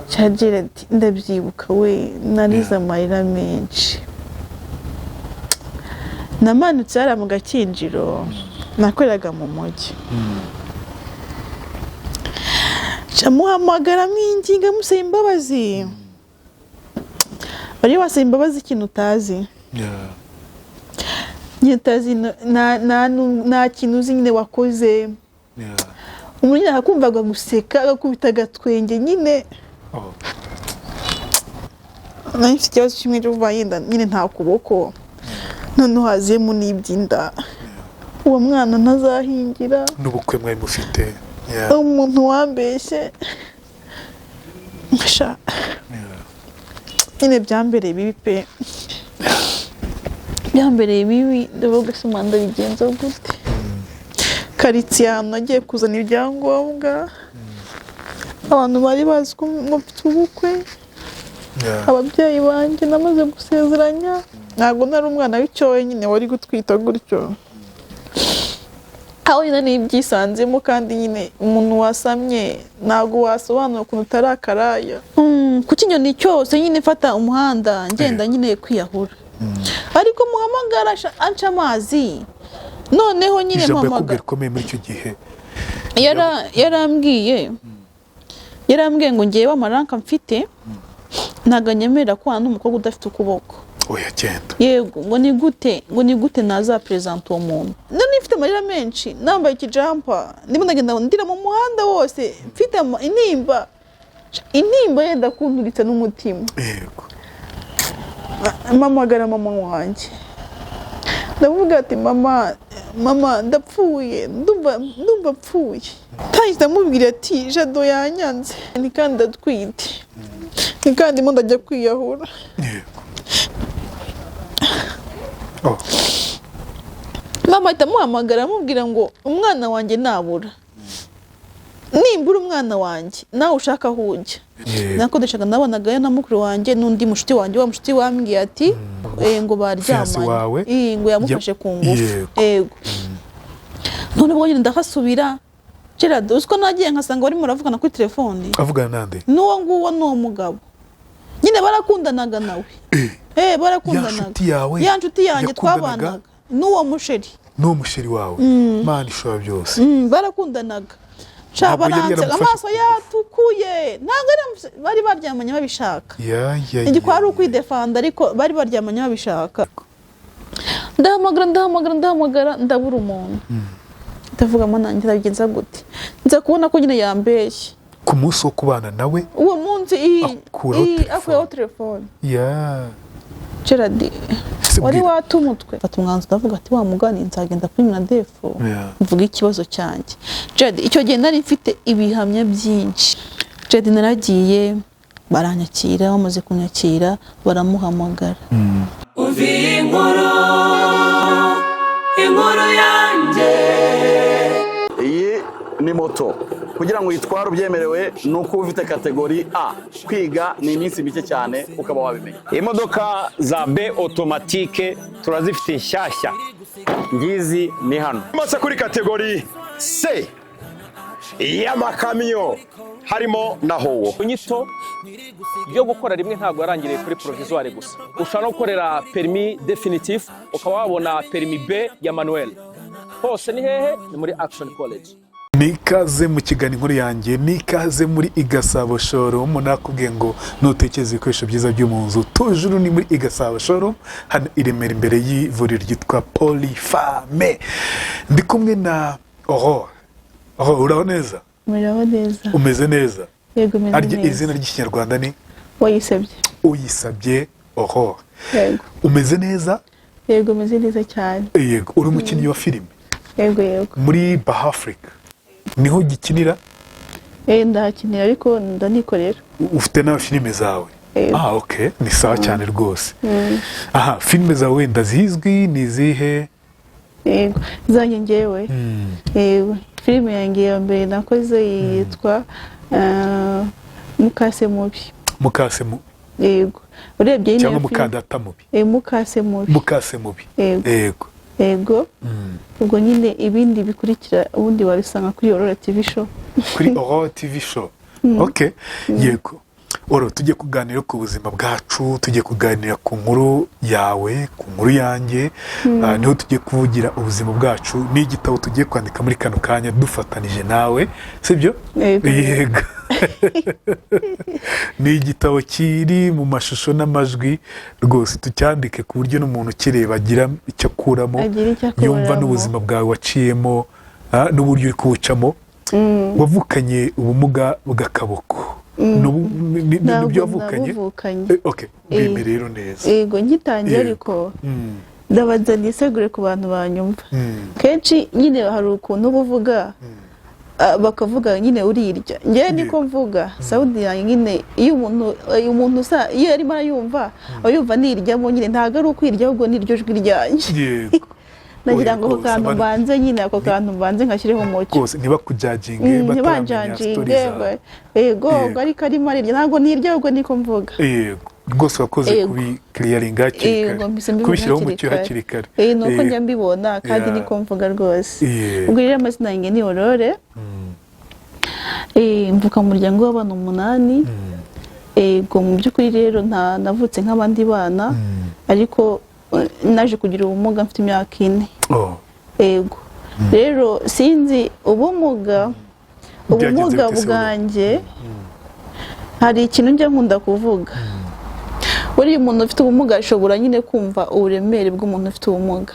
Gerard, ndabyibuka we, narize amarira menshi. Namanutse hariya mu Gakinjiro, nakoreraga mu mujyi, muhamagara mwinginga, musaba imbabazi. Bari wasaba imbabazi ikintu utazi nyine, utazi nta kintu uzi nyine wakoze. Umuntu nyine akakumva guseka, agakubita agatwenge nyine. Nari mfite ikibazo kimwe cyo kuva yenda nyine nta kuboko, noneho haziyemo n'iby'inda, uwo mwana ntazahingira. N'ubukwe mwari mufite. Umuntu wambeshye sha. Nyine byambereye bibi pe, byambereye bibi. Ndavuga: "Se umwanda bigenza gute?" Karitsiye ahantu nagiye kuzana ibyangombwa, abantu bari bazi ko mfite ubukwe. Ababyeyi banjye namaze gusezeranya. Ntabwo nari umwana w'icyohe nyine wari gutwita gutyo, aho nyine nibyisanzemo. Kandi nyine umuntu wasamye ntabwo wasobanura ukuntu utari akaraya. Ku kinyoni cyose nyine mfata umuhanda ngenda nyine kwiyahura, ariko muhamagara anca amazi. Noneho nyine Ijambo mpamagara yakubwiye rikomeye muri icyo gihe? Yarambwiye ngo ngewe amaranka mfite ntabwo anyemerera kubana n'umukobwa udafite ukuboko. Oya, genda. Yego, ngo ni gute nazaperezanta uwo muntu? None mfite amarira menshi, nambaye ikijampa, ndimo ndagenda ndira mu muhanda wose, mfite intimba, intimba yenda kunturitsa n'umutima. Mpamagara mama wanjye, ndavuga ati: "Mama, mama, ndapfuye, ndumva mpfuye." Tangiye ndamubwira ati: "Jado yanyanze, ni kandi ndatwite, ni kandi ndimo ndajya kwiyahura." Yego oh. Mama ahita amuhamagara, amubwira ngo umwana wanjye nabura, nimbura umwana wanjye nawe ushaka aho ujya. Nakodeshaga, nabonagayo na mukuru wanjye n'undi mushuti wanjye, wa mushuti wambwiye ati ngo Fiancé baryamanye wawe. Ngo yamufashe ku ngufu. Yego. Yego. None ubwo nyine ndahasubira. Gerard, uzi ko nagiye nkasanga barimo baravugana kuri telefone? Avugana nande? N'uwo nguwo, n'uwo mugabo nyine barakundanaga nawe. Barakundanaga. Ya nshuti yawe? Ya nshuti yanjye. Yakundanaga? Twabanaga n'uwo musheri. N'uwo musheri wawe? Mana ishobora byose. Barakundanaga. Sha, Ntabwo yari baranseka yaramufashe amaso ku ngufu. yatukuye. Ntabwo bari baryamanye babishaka. Ya ya Igikwa ari ukwidefanda, ariko bari baryamanye babishaka. Ndahamagara, ndahamagara, ndahamagara, ndabura umuntu. Ndavuga: "Mana, nanjye ndabigenza gute?" Nza kubona ko nyine yambeshye. Ku munsi wo kubana nawe? Uwo munsi Akuraho telefone. Akuraho telefone. Gerard, Ese wari mbwira. wata umutwe. Mfata umwanzuro, ndavuga ati: "Wa mugani nzagenda kuri MINADEF mvuge ikibazo cyanjye." Gerard, icyo gihe nari mfite ibihamya byinshi. Gerard, naragiye, baranyakira. Bamaze kunyakira baramuhamagara. Umva iyi nkuru, inkuru yanjye. Iyi ni moto, kugira ngo uyitware ubyemerewe ni uko uba ufite catégorie A. Kwiga ni iminsi mike cyane ukaba wabimenya. Imodoka za B automatique turazifite nshyashya, ngizi ni hano. Masa kuri catégorie C y'amakamyo harimo na HOWO. Inyito yo gukora rimwe ntabwo yarangiriye kuri provisoire gusa. Ushobora no gukorera permis définitif, ukaba wabona permis B ya manuel. Hose ni hehe? Ni muri Action College. Ni ikaze mu kiganiro Inkuru Yanjye, ni ikaze muri Igasabo Showroom. Nakubwiye ngo nutekereza ibikoresho byiza byo mu nzu, tujuru ni muri Igasabo Showroom, hano i Remera imbere y'ivuriro ryitwa Polyfame. Ndi kumwe na Aurore. Aurore, uraho neza? Muraho neza. Umeze neza? Yego, meze Arya neza. izina ry'Ikinyarwanda ni? Wayisabye. Uyisabye Aurore. Yego. Umeze neza? Yego, meze neza cyane. Yego, uri umukinnyi wa filime? Yego. Muri Bahafrica niho gikinira? Ndahakinira, ariko ndanikorera. Ufite na filime zawe? Yego. Ah, ok, ni sawa cyane rwose. Aha, filime zawe wenda zizwi ni izihe? Yego, zanjye ngewe? Yego, filime yanjye ya mbere nakoze yitwa Mukase Mubi. Mukase mu Yego, urebye nyine cyangwa iyo Mukadata Mubi? Mukase Mubi. Mukase Mubi. Yego. Yego. Yego. Ubwo nyine ibindi bikurikira ubundi wabisanga kuri Aurora TV Show. Kuri Aurora TV Show, ok. Yego. Oro, tujye kuganira ku buzima bwacu, tujye kuganira ku nkuru yawe, ku nkuru yanjye. Niho tugiye kuvugira ubuzima bwacu n'igitabo tugiye kwandika muri kano kanya dufatanije nawe, sibyo? Yego. Yego, ni igitabo kiri mu mashusho n'amajwi rwose, tucyandike ku buryo n'umuntu ukireba agira icyo akuramo, Agira icyo yumva akuramo. n'ubuzima bwawe waciyemo, n'uburyo uri kuwucamo. Wavukanye ubumuga bw'akaboko. Ntabwo Nibyo wavukanye? nabuvukanye. Okay, bime rero neza. Yego, ngitangiye, ariko ndabanza nisegure ku bantu banyumva. Kenshi nyine hari ukuntu uba uvuga, bakavuga nyine urirya. Ngewe niko mvuga, sound yanjye nyine iyo umuntu iyo arimo arayumva, aba yumva niryamo nyine. Ntabwo ari ukwirya, ahubwo niryo jwi ryanjye. Nagira ngo ako Oya, kantu rwose, mbanze nyine, ako kantu mbanze nkashyireho umucyo. Rwose ntibakujudginge bataramenya story Ntibanjudginge zawe. Yego, ubwo ariko arimo arirya, ntabwo nirya, ahubwo niko mvuga. Yego rwose, wakoze kubiclearinga hakiri Yego, kare, mpise mbivuga. kubishyiraho Hakiri umucyo kare. hakiri kare. Ni uko njya mbibona kandi niko mvuga rwose. Ubwo rero amazina yanjye ni Aurore. Mvuka mu muryango w'abana umunani. Yego, mu by'ukuri rero nta navutse nk'abandi bana, ariko naje kugira ubumuga mfite imyaka 4. Yego, rero sinzi ubumuga Byagenze ubumuga bite se? bwanjye. Hari ikintu njya nkunda kuvuga: buriya umuntu ufite ubumuga ashobora nyine kumva uburemere bw'umuntu ufite ubumuga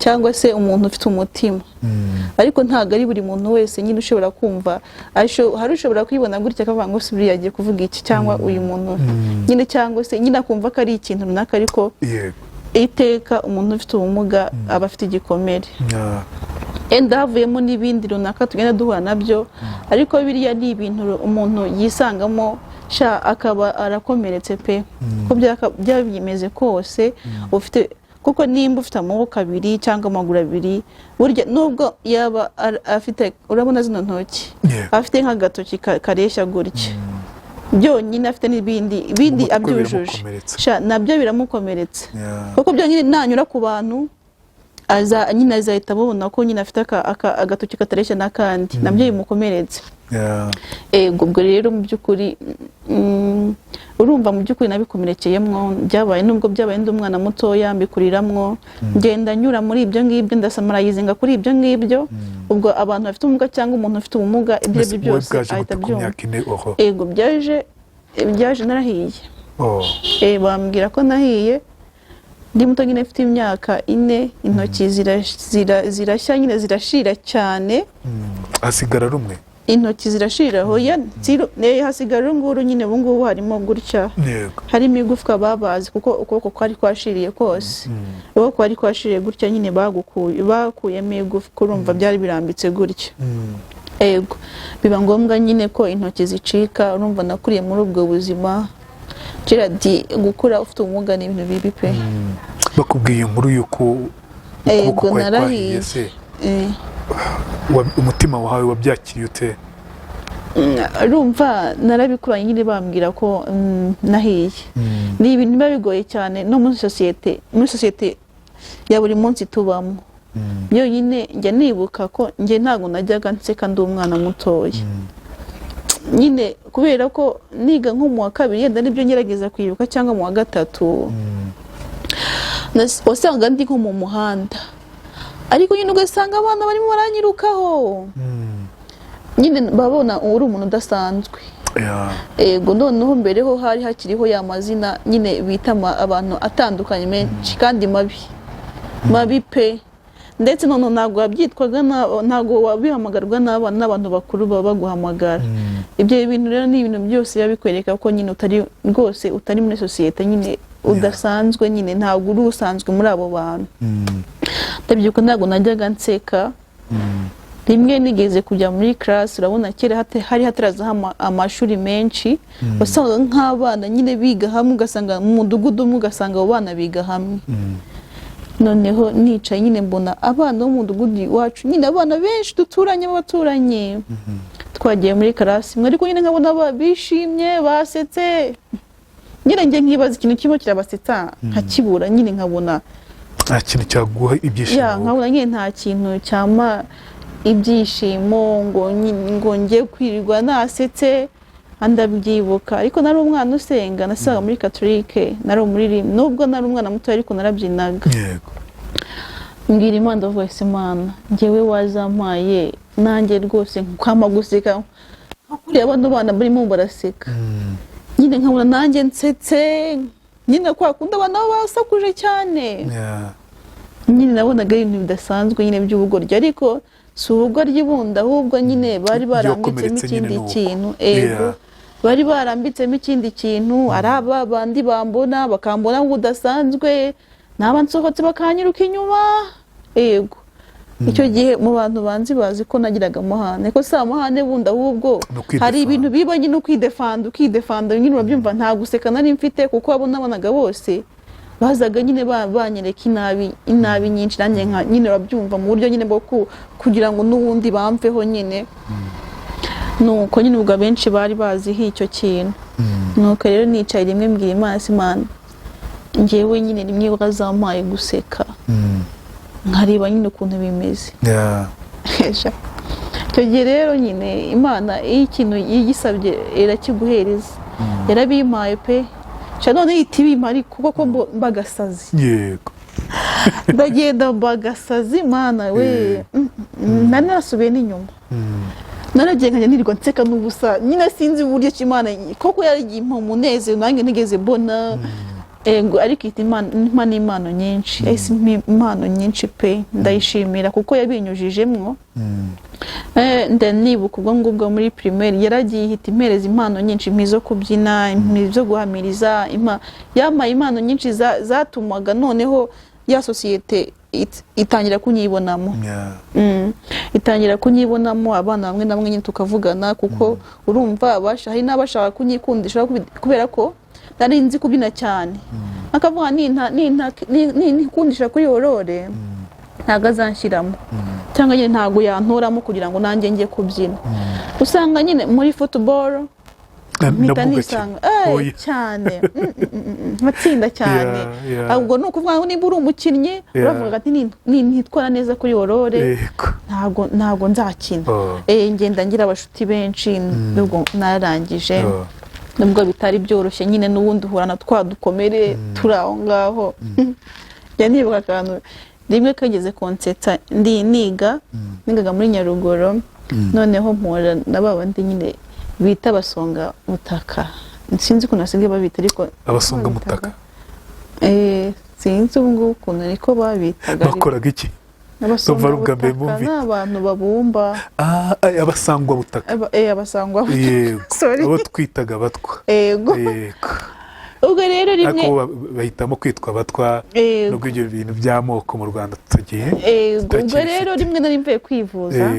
cyangwa se umuntu ufite umutima, ariko ntabwo ari buri muntu wese nyine ushobora kumva. Hari ushobora kwibona gutya akavuga ngo: "Si buriya agiye kuvuga iki?" Cyangwa uyu muntu nyine, cyangwa se nyine akumva ko ari ikintu runaka, ariko iteka umuntu ufite ubumuga aba afite igikomere. Enda havuyemo n'ibindi runaka tugenda duhura nabyo, ariko biriya ni ibintu umuntu yisangamo sha akaba arakomeretse pe. Ko byaba bimeze kose ufite, kuko nimba ufite amaboko abiri cyangwa amaguru abiri, burya nubwo yaba afite, urabona zino ntoki, afite nk'agatoki kareshya gutya byonyine, afite n'ibindi ibindi Umutwe abyujuje, biramukomeretsa. Sha nabyo biramukomeretsa, kuko byonyine nanyura ku bantu aza nyine azahita abona ko nyine afite agatoki katareshya n'akandi, nabyo bimukomeretse. Ego, ubwo rero mu by'ukuri, urumva mu by'ukuri nabikomerekeyemwo. Byabaye, nubwo byabaye ndi umwana mutoya, mbikuriramwo, ngenda nyura muri ibyo ngibyo, ndasamarayizinga kuri ibyo ngibyo. Ubwo abantu bafite ubumuga cyangwa umuntu ufite ubumuga, ibyo Mbese aribyo wowe byose bwaje ahita gute ku abyumva. myaka 4 oho? Ego, byaje narahiye. Bambwira ko nahiye ndi muto nyine, mfite imyaka 4, intoki zirashya nyine, zirashira cyane. Hasigara rumwe? Intoki zirashira, hoya, hasigara uru nguru nyine. Ubu ngubu harimo gutya, harimo igufwa babazi, kuko ukuboko kwari kwashiriye kose, ukuboko kwari kwashiriye gutya nyine, bagukuye bakuyemo igufwa, urumva byari birambitse gutya. Ego, biba ngombwa nyine ko intoki zicika. Urumva nakuriye muri ubwo buzima. Gerard, gukura ufite ubumuga ni ibintu bibi pe. Bakubwiye inkuru y'uko Ego, ukuboko kwawe narahiye. kwahiye se, Eh. umutima wawe wabyakiriye ute? Urumva narabikuranye nyine, bambwira ko nahiye. Ni ibintu biba bigoye cyane no muri sosiyete ya buri munsi tubamo. Byonyine njya nibuka ko njye ntabwo najyaga nseka ndi umwana mutoya nyine, kubera ko niga nko mu wa kabiri, yenda nibyo ngerageza kwibuka, cyangwa mu wa gatatu, wasangaga ndi nko mu muhanda, ariko nyine ugasanga abana barimo baranyirukaho nyine, babona uri umuntu udasanzwe. Ego, noneho mbere ho hari hakiriho ya mazina nyine bita abantu atandukanye menshi kandi mabi mabi pe. Ndetse noneho ntabwo wabyitwaga, ntabwo wabihamagarwa n'abana, n'abantu bakuru baba baguhamagara. Ibyo bintu rero ni ibintu byose biba bikwereka ko nyine utari rwose, utari muri sosiyete nyine, udasanzwe nyine, ntabwo uri usanzwe muri abo bantu. Ndabyibuka ntabwo najyaga nseka. Rimwe nigeze kujya muri class, urabona kera hari hatarazaho amashuri menshi, wasangaga nk'abana nyine biga hamwe, ugasanga mu mudugudu umwe, ugasanga abo bana biga hamwe. Noneho nicaye nyine, mbona abana bo mu mudugudu iwacu nyine, abana benshi duturanye b'abaturanyi, twagiye muri class imwe, ariko nyine nkabona bishimye, basetse nyine. Njye nkibaza ikintu kimwe kirabasetsa, nkakibura nyine, nkabona Nta kintu cyaguha ibyishimo. Ya, nkabona nyine nta kintu cyampa ibyishimo ngo njye kwirirwa nasetse. Ndabyibuka, ariko nari umwana usenga, nasengaga muri Katolike, nari umuririmbi, nubwo nari umwana muto ariko narabyinaga. Mbwira Imana, ndavuga: "Ese Imana, njyewe wazampaye nanjye rwose nkwama guseka nka kuriya bano bana barimo baraseka, nyine nkabona nanjye nsetse nyine kwa kundi abana baba basakuje cyane." Nyine nabonaga ari ibintu bidasanzwe nyine by'ubugoryi, ariko si ubugoryi bundi, ahubwo nyine bari barambitsemo Byakomeretse nyine ikindi ni uko. kintu. Ego. Bari barambitsemo ikindi kintu, ari aba bandi bambona bakambona nk'udasanzwe, naba nsohotse bakanyiruka inyuma. Ego, icyo gihe mu bantu banzi bazi ko nagiraga amahane, ko si amahane bundi, ahubwo Ni ukwidefanda. hari ibintu biba nyine, ukidefanda, ukidefanda nyine, urabyumva. Nta guseka nari mfite, kuko abo nabonaga bose bazaga nyine banyereka inabi, inabi nyinshi, nanjye nka nyine urabyumva, mu buryo nyine bwo kugira ngo n'ubundi bamveho nyine. Nuko nyine ubwo abenshi bari baziho icyo kintu. Nuko rero nicaye rimwe mbwira Imana: "Se Imana, njyewe nyine rimwe wazampaye guseka, nkareba nyine ukuntu bimeze." Icyo gihe rero nyine Imana iyo ikintu yigisabye irakiguhereza. Yarabimpaye pe. Sha none ihita ibimpa, ariko kuko mbagasazi. Ndagenda mbagasazi, Mana we. Nari nasubiye n'inyuma, naragiye nkajya nirirwa nseka n'ubusa nyine, sinzi uburyo ki Imana koko yaragiye impa umunezero nanjye ntigeze mbona. Ego, ariko ihita impa n'impano nyinshi, yahise impa impano nyinshi pe, ndayishimira kuko yabinyujijemwo. Ndanibuka ubwo ngubwo muri primaire yaragiye ihita impereza impano nyinshi, impa izo kubyina, impa izo guhamiriza, yampaye impano nyinshi zatumaga noneho ya sosiyete itangira kunyibonamo. Itangira kunyibonamo, abana bamwe na bamwe nyine tukavugana, kuko urumva hari n'abashaka kunyikundisha kubera ko nari nzi kubyina cyane, akavuga nintikundisha kuri Aurore ntabwo azanshyiramo, cyangwa nyine ntabwo yantoramo kugira ngo nanjye njye kubyina. Usanga nyine muri football mpita Nabwo nisanga ugakina. Oya. cyane. Nkatsinda cyane. Ahubwo ni ukuvuga ngo nimba uri umukinnyi, uravuga ati nintitwara neza kuri Aurore, ntabwo nzakina. Oh. Ngenda ngira abashuti benshi, nubwo narangije, nubwo bitari byoroshye nyine, n'ubundi uhura na twa dukomere turi aho ngaho. Njya nibuka akantu rimwe kageze kunsetsa, ndi niga, nigaga muri Nyaruguru, noneho mpura na ba bandi nyine bita abasonga butaka, sinzi ukuntu basigaye babita ariko. Abasonga mutaka. Sinzi ubu ngubu ukuntu niko babitaga ariko. Bakoraga iki? Abasonga Ndumva ari ubwa mbere butaka bumvise. ni abantu babumba. Ah, abasangwa butaka. Abasangwa butaka. Sorry. Abo twitaga abatwa. Ego. Yego. Ubwo rero rimwe Ariko bahitamo kwitwa abatwa, nubwo ibyo bintu by'amoko mu Rwanda tutagiye Ego, ubwo tutakibifite. rero rimwe nari mvuye kwivuza,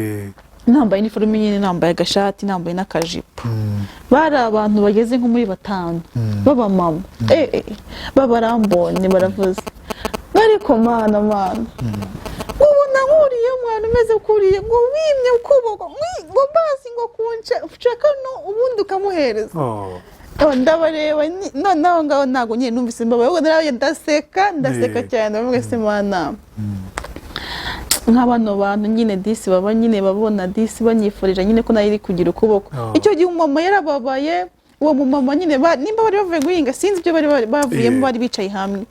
nambaye iniforume nyine, nambaye agashati, nambaye n'akajipo. Bari abantu bageze nko muri batanu b'abamama, b'abarambonye, baravuze, ariko Mana, Mana, ngo ubona nkuriye umwana umeze kuriye, ngo wimye ukuboko, ngo basi ngo kunca nshaka no ubundi ukamuhereza. Oh. Oh, ndabareba noneho aho ngaho ntabwo nyine numvise mbabaye, ahubwo narabaye ndaseka, ndaseka cyane, ndavuga: "Se Mana, nka bano bantu nyine disi baba nyine babona disi banyifurije nyine ko nayo iri kugira ukuboko." Oh. Icyo gihe umumama yarababaye, uwo mumama nyine nimba bari bavuye guhinga, sinzi ibyo bari bavuyemo, bari bicaye hamwe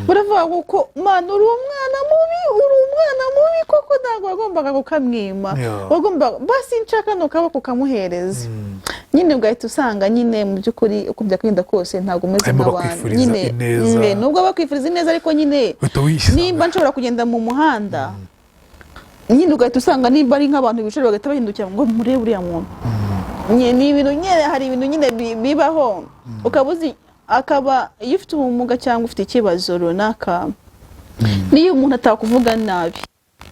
baravuga ngo ko Mana uri umwana mubi, uri umwana mubi koko, ntabwo wagombaga kukamwima, wagombaga basi nshaka no kaboko kamuhereza nyine. Ugahita usanga nyine mu by'ukuri uko byakagenda kose ntabwo umeze Harimo nk'abandi bakwifuriza nyine. ineza. Nubwo bakwifuriza ineza, ariko nyine Uhita wisanga. nimba nshobora kugenda mu muhanda nyine, ugahita usanga nimba ari nk'abantu bicara bagahita bahindukira ngo murebe uriya muntu nyine. Ni ibintu nyine, hari ibintu nyine bibaho, ukaba uzi akaba iyo ufite ubumuga cyangwa ufite ikibazo runaka, niyo umuntu atakuvuga nabi,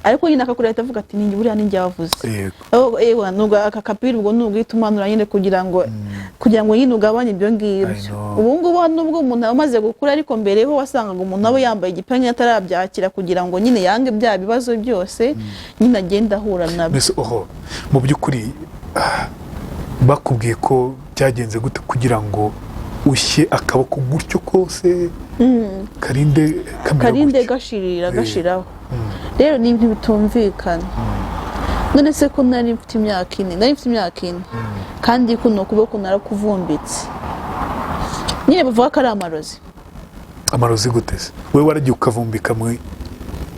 ariko nyine akakureba ahita avuga ati: "Ninjye buriya, ninjye wavuze." Oh, ewa nubwo aka kapira, ubwo ni uguhita umanura nyine kugira ngo nyine ugabanye ibyo I ngibyo. know. Ubu ngubu nubwo umuntu aba amaze gukura, ariko mbere ho wasangaga umuntu aba yambaye igipenye atarabyakira, kugira ngo nyine yange bya bibazo byose nyine agenda ahura nabyo. Mbese oho mu by'ukuri bakubwiye ko byagenze gute kugira ngo ushye akaboko gutyo kose, karinde kamera karinde gutyo? gashirira gashiraho? Rero ni ibintu bitumvikana. None se ko nari mfite imyaka 4, nari mfite imyaka 4, kandi kuno kuboko narakuvumbitse nyine, bavuga ko ari amarozi. Amarozi gute se? Wowe waragiye ukavumbika mu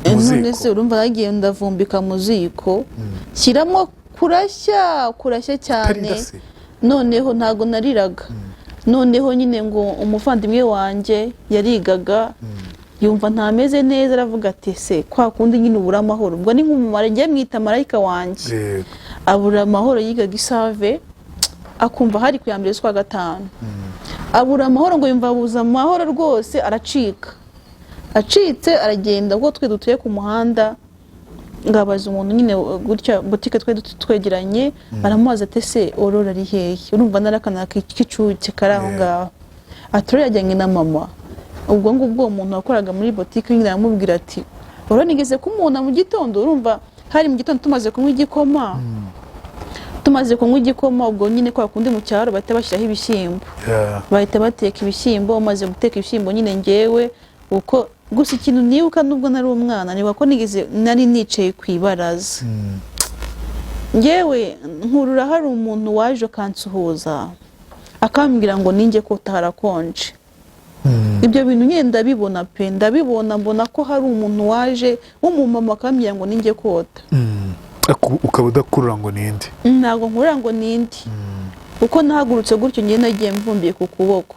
None se ziko? Urumva, nagiye ndavumbika mu ziko, shyiramo kurashya, kurashya cyane. Utarira se? Noneho ntago nariraga. Noneho nyine ngo umuvandimwe wanjye yarigaga, yumva ntameze neza, aravuga ati: "Se kwa kundi nyine ubura amahoro?" Ubwo ni nk'umumara, njye mwita marayika wanjye. Abura amahoro, yigaga isave, akumva hari ku ya 1 z'ukwa 5, abura amahoro, ngo yumva abuze amahoro rwose, aracika. Acitse aragenda, kuko twe dutuye ku muhanda, ngo abaza umuntu nyine gutya butike twe twegeranye, aramubaza ati: "Ese Aurore ari hehe?" Urumva narakana k'icuke kari aho ngaho. Ati: "Aurore yajyanye na mama." Ubwo ngubwo uwo muntu wakoraga muri butike nyine aramubwira ati: "Aurore nigeze kumubona mu gitondo." Urumva hari mu gitondo, tumaze kunywa igikoma, tumaze kunywa igikoma. Ubwo nyine kwa kundi mu cyaro bahita bashyiraho ibishyimbo, bahita bateka ibishyimbo. Bamaze guteka ibishyimbo nyine, ngewe uko gusa ikintu nibuka, nubwo nari umwana, nibuka ko nigeze nari nicaye ku ibaraza, ngewe nkurura hari umuntu waje akansuhuza, akambwira ngo ninjye kota harakonje. Ibyo bintu nyine ndabibona pe, ndabibona, mbona ko hari umuntu waje w'umumama akambwira ngo ninjye kota. Ukaba udakurura ngo ninde? Ntabwo nkurura ngo ninde, kuko nahagurutse gutyo, ngiye nagiye mvumbiye ku kuboko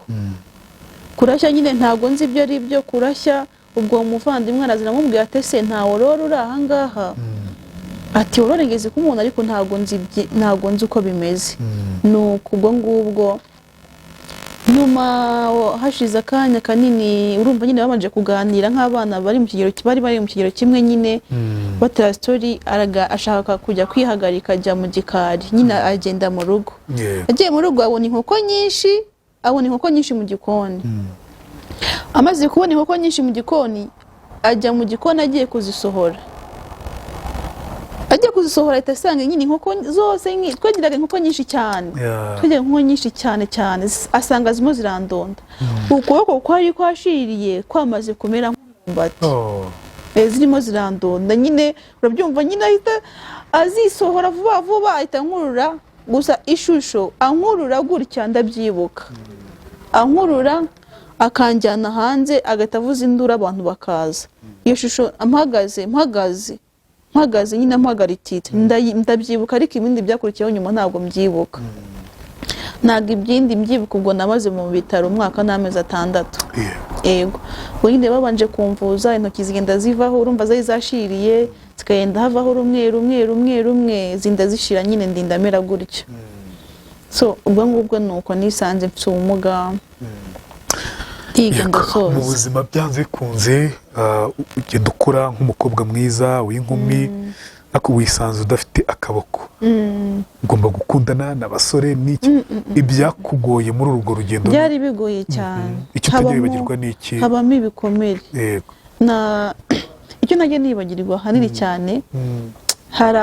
kurashya nyine, ntabwo nzi ibyo ari byo kurashya. Ubwo uwo muvandimwe araza, aramubwira ati: "Ese nta Aurore uri aha ngaha?" Ati: "Aurore ngeze ku muntu, ariko ntabwo nzi uko bimeze." Nuko ubwo ngubwo nyuma hashize akanya kanini, urumva nyine babanje kuganira nk'abana bari mu kigero, bari mu kigero kimwe nyine, batera story, ashaka kujya kwihagarika, ajya mu gikari nyine, agenda mu rugo. Agiye mu rugo abona inkoko nyinshi, abona inkoko nyinshi mu gikoni. Amaze kubona inkoko nyinshi mu gikoni, ajya mu gikoni agiye kuzisohora, agiye kuzisohora ahita asanga nyine inkoko zose, twagiraga inkoko nyinshi cyane, twagiraga inkoko nyinshi cyane cyane, asanga zirimo zirandonda ukuboko kwari kwashiririye, kwamaze kumera nk'umwumbati. Oh. Zirimo zirandonda nyine, urabyumva nyine, ahita azisohora vuba vuba, ahita ankurura. Gusa ishusho ankurura gutya ndabyibuka, ankurura akanjyana hanze, agahita avuza induru, abantu bakaza. Iyo shusho mpagaze, mpagaze, mpagaze nyine mpagarititse, ndabyibuka, ariko ibindi byakurikiyeho nyuma ntabwo mbyibuka, ntabwo ibyindi mbyibuka. Ubwo namaze mu bitaro umwaka n'amezi 6. Yego, ubwo nyine babanje kumvuza, intoki zigenda zivaho, urumva zari zashiriye, zikagenda havaho rumwe rumwe rumwe rumwe, zinda zishira nyine, ndinda mera gutyo. So ubwo ngubwo ni uko nisanze mfite ubumuga, ndiga, Yego. Mu ndasoza. buzima byanze bikunze ugenda ukura nk'umukobwa mwiza w'inkumi, ariko wisanze udafite akaboko, ugomba gukundana n'abasore n'iki. Ibyakugoye muri urwo rugendo? Byari bigoye cyane. Icyo utajya wibagirwa ni iki? Habamo ibikomere. Na icyo najya nibagirwa ahanini cyane, hari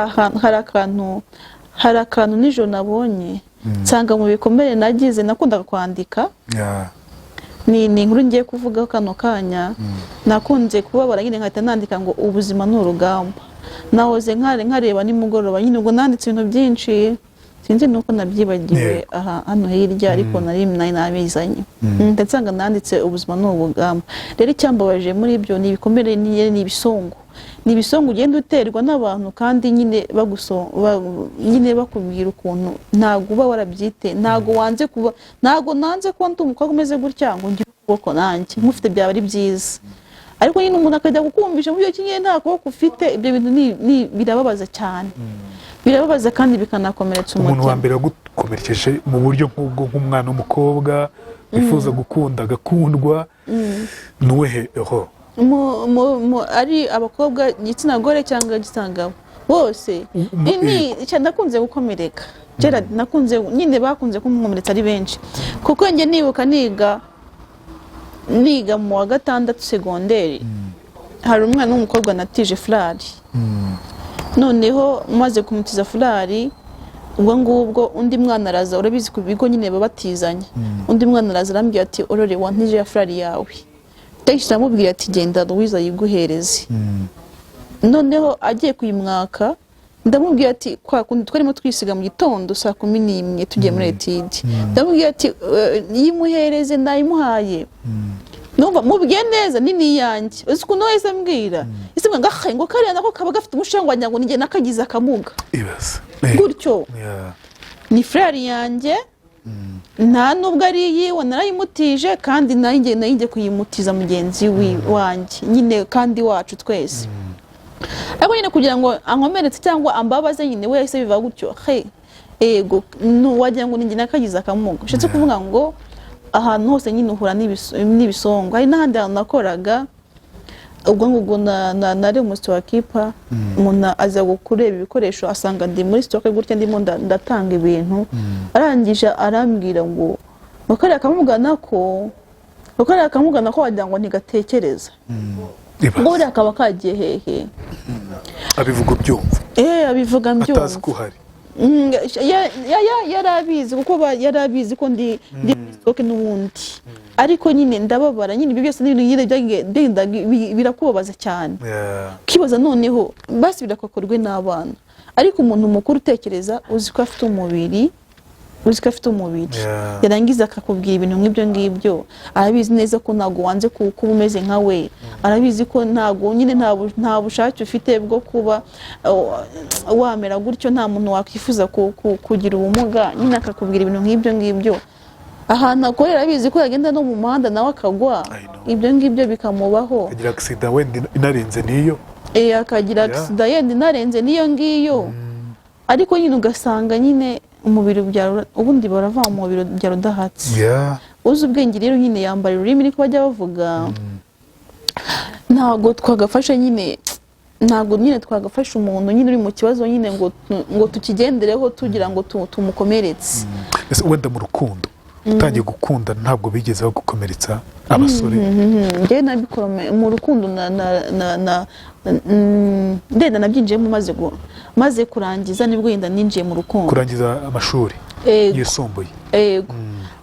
akantu nijoro nabonye, nsanga mu bikomere nagize, nakundaga kwandika. Ni inkuru ngiye kuvugaho kano kanya. Nakunze kubabara nyine nkahita nandika ngo ubuzima ni urugamba. Nahoze nkareba nimugoroba nyine, ubwo nanditse ibintu byinshi, sinzi nuko nabyibagiwe. Aha hano hirya, ariko nari nabizanye. Ndetse nsanga nanditse ubuzima ni urugamba. Rero icyambabaje muri ibyo ni ibikomere, ni ibisongo, ni ibisongo ugenda uterwa n'abantu, kandi nyine nyine bakubwira ukuntu ntabwo uba warabyite, ntabwo wanze kuba, ntabwo nanze kuba ndi umukobwa umeze gutya ngo ngire ukuboko nanjye nkufite byaba ari byiza, ariko nyine umuntu akajya kukumvisha mu byo nyine nta kuboko ufite. Ibyo bintu birababaza cyane, birababaza kandi bikanakomeretsa Umuntu wa umutima. mbere wagukomerekeje mu buryo nk'ubwo, nk'umwana w'umukobwa wifuza gukunda agakundwa, ni uwehe ho? Ari abakobwa igitsina gore cyangwa igitsina gabo bose, nakunze gukomereka. Gerard, nakunze nyine, bakunze kunkomeretsa ari benshi, kuko njye nibuka niga mu wa gatandatu segonderi, hari umwana w'umukobwa natije furari. Noneho maze kumutiza furari, ubwo ngubwo undi mwana araza, urabizi ku bigo nyine baba batizanya, undi mwana araza arambwira ati: "Aurore, wantije ya furari yawe?" Ndahise aramubwira ati: "Genda Louise ayiguhereze." Noneho agiye kuyimwaka, Ndamubwira ati, kwa kundi twarimo twisiga mu gitondo saa 11 tugiye muri étude, ndamubwira ati: "Yimuhereze." Nayimuhaye, numva mubwiye neza, ni niyanjye. Uzi ukuntu wahise ambwira ese ngo ngahe, ngo kariya nako kaba gafite umushango, wagira ngo nijye nakagize akamuga. Ibaze. Gutyo. Ni frère yanjye, nta nubwo ari iyiwe, narayimutije, kandi nanjye nayijye kuyimutiza mugenzi wanjye nyine kandi wacu twese. Ariko nyine kugira ngo ankomeretse cyangwa ambabaze nyine, we yahise biva gutyo he, ego wagira ngo ninjye nakagize akamuga. Bishatse kuvuga ngo ahantu hose nyine uhura n'ibisongo. Hari n'ahandi hantu nakoraga, ubwo ngubwo nari umu storekeeper, umuntu aza kureba ibikoresho, asanga ndi muri stock gutya, ndimo ndatanga ibintu, arangije arambwira ngo kariya kamuga nako wagira ngo ntigatekereza, ngo Ibaze. buriya kaba kagiye hehe? Abivuga ubyumva? Abivuga Atazi mbyumva. ko uhari? Yari abizi, kuko yari abizi ko ndi muri stock n'ubundi. Ariko nyine ndababara nyine, ibyo byose ni ibintu nyine byagenda birakubabaza cyane, ukibaza noneho basi birakakorwe n'abana, ariko umuntu mukuru utekereza, uzi ko afite umubiri, uzi ko afite umubiri, yarangiza akakubwira ibintu nk'ibyo ngibyo, arabizi neza ko ntabwo wanze kuba umeze nka we, arabizi ko ntabwo nyine nta bushake ufite bwo kuba wamera gutyo, nta muntu wakwifuza kugira ubumuga nyine, akakubwira ibintu nk'ibyo ngibyo. Ahantu akorera abizi ko yagenda no mu muhanda nawe akagwa, I know. ibyo ngibyo bikamubaho. Agira accident wenda inarenze n'iyo. Akagira accident yenda inarenze n'iyo ngiyo, ariko nyine ugasanga nyine umubiri ubyara, ubundi barava mu mubiri ubyara udahatse. Uzi ubwenge rero nyine yambara ururimi, niko bajya bavuga. Ntabwo twagafasha nyine, ntabwo nyine twagafasha umuntu nyine uri mu kibazo nyine ngo tukigendereho tugira ngo tumukomeretse. Ese wenda mu rukundo, utangiye gukunda, ntabwo bigeze bagukomeretsa abasore? Njyewe nabikora mu rukundo na ndenda nabyinjiyemo maze kurangiza, nibwo yenda ninjiye mu rukundo. Kurangiza amashuri Ego. yisumbuye? Ego.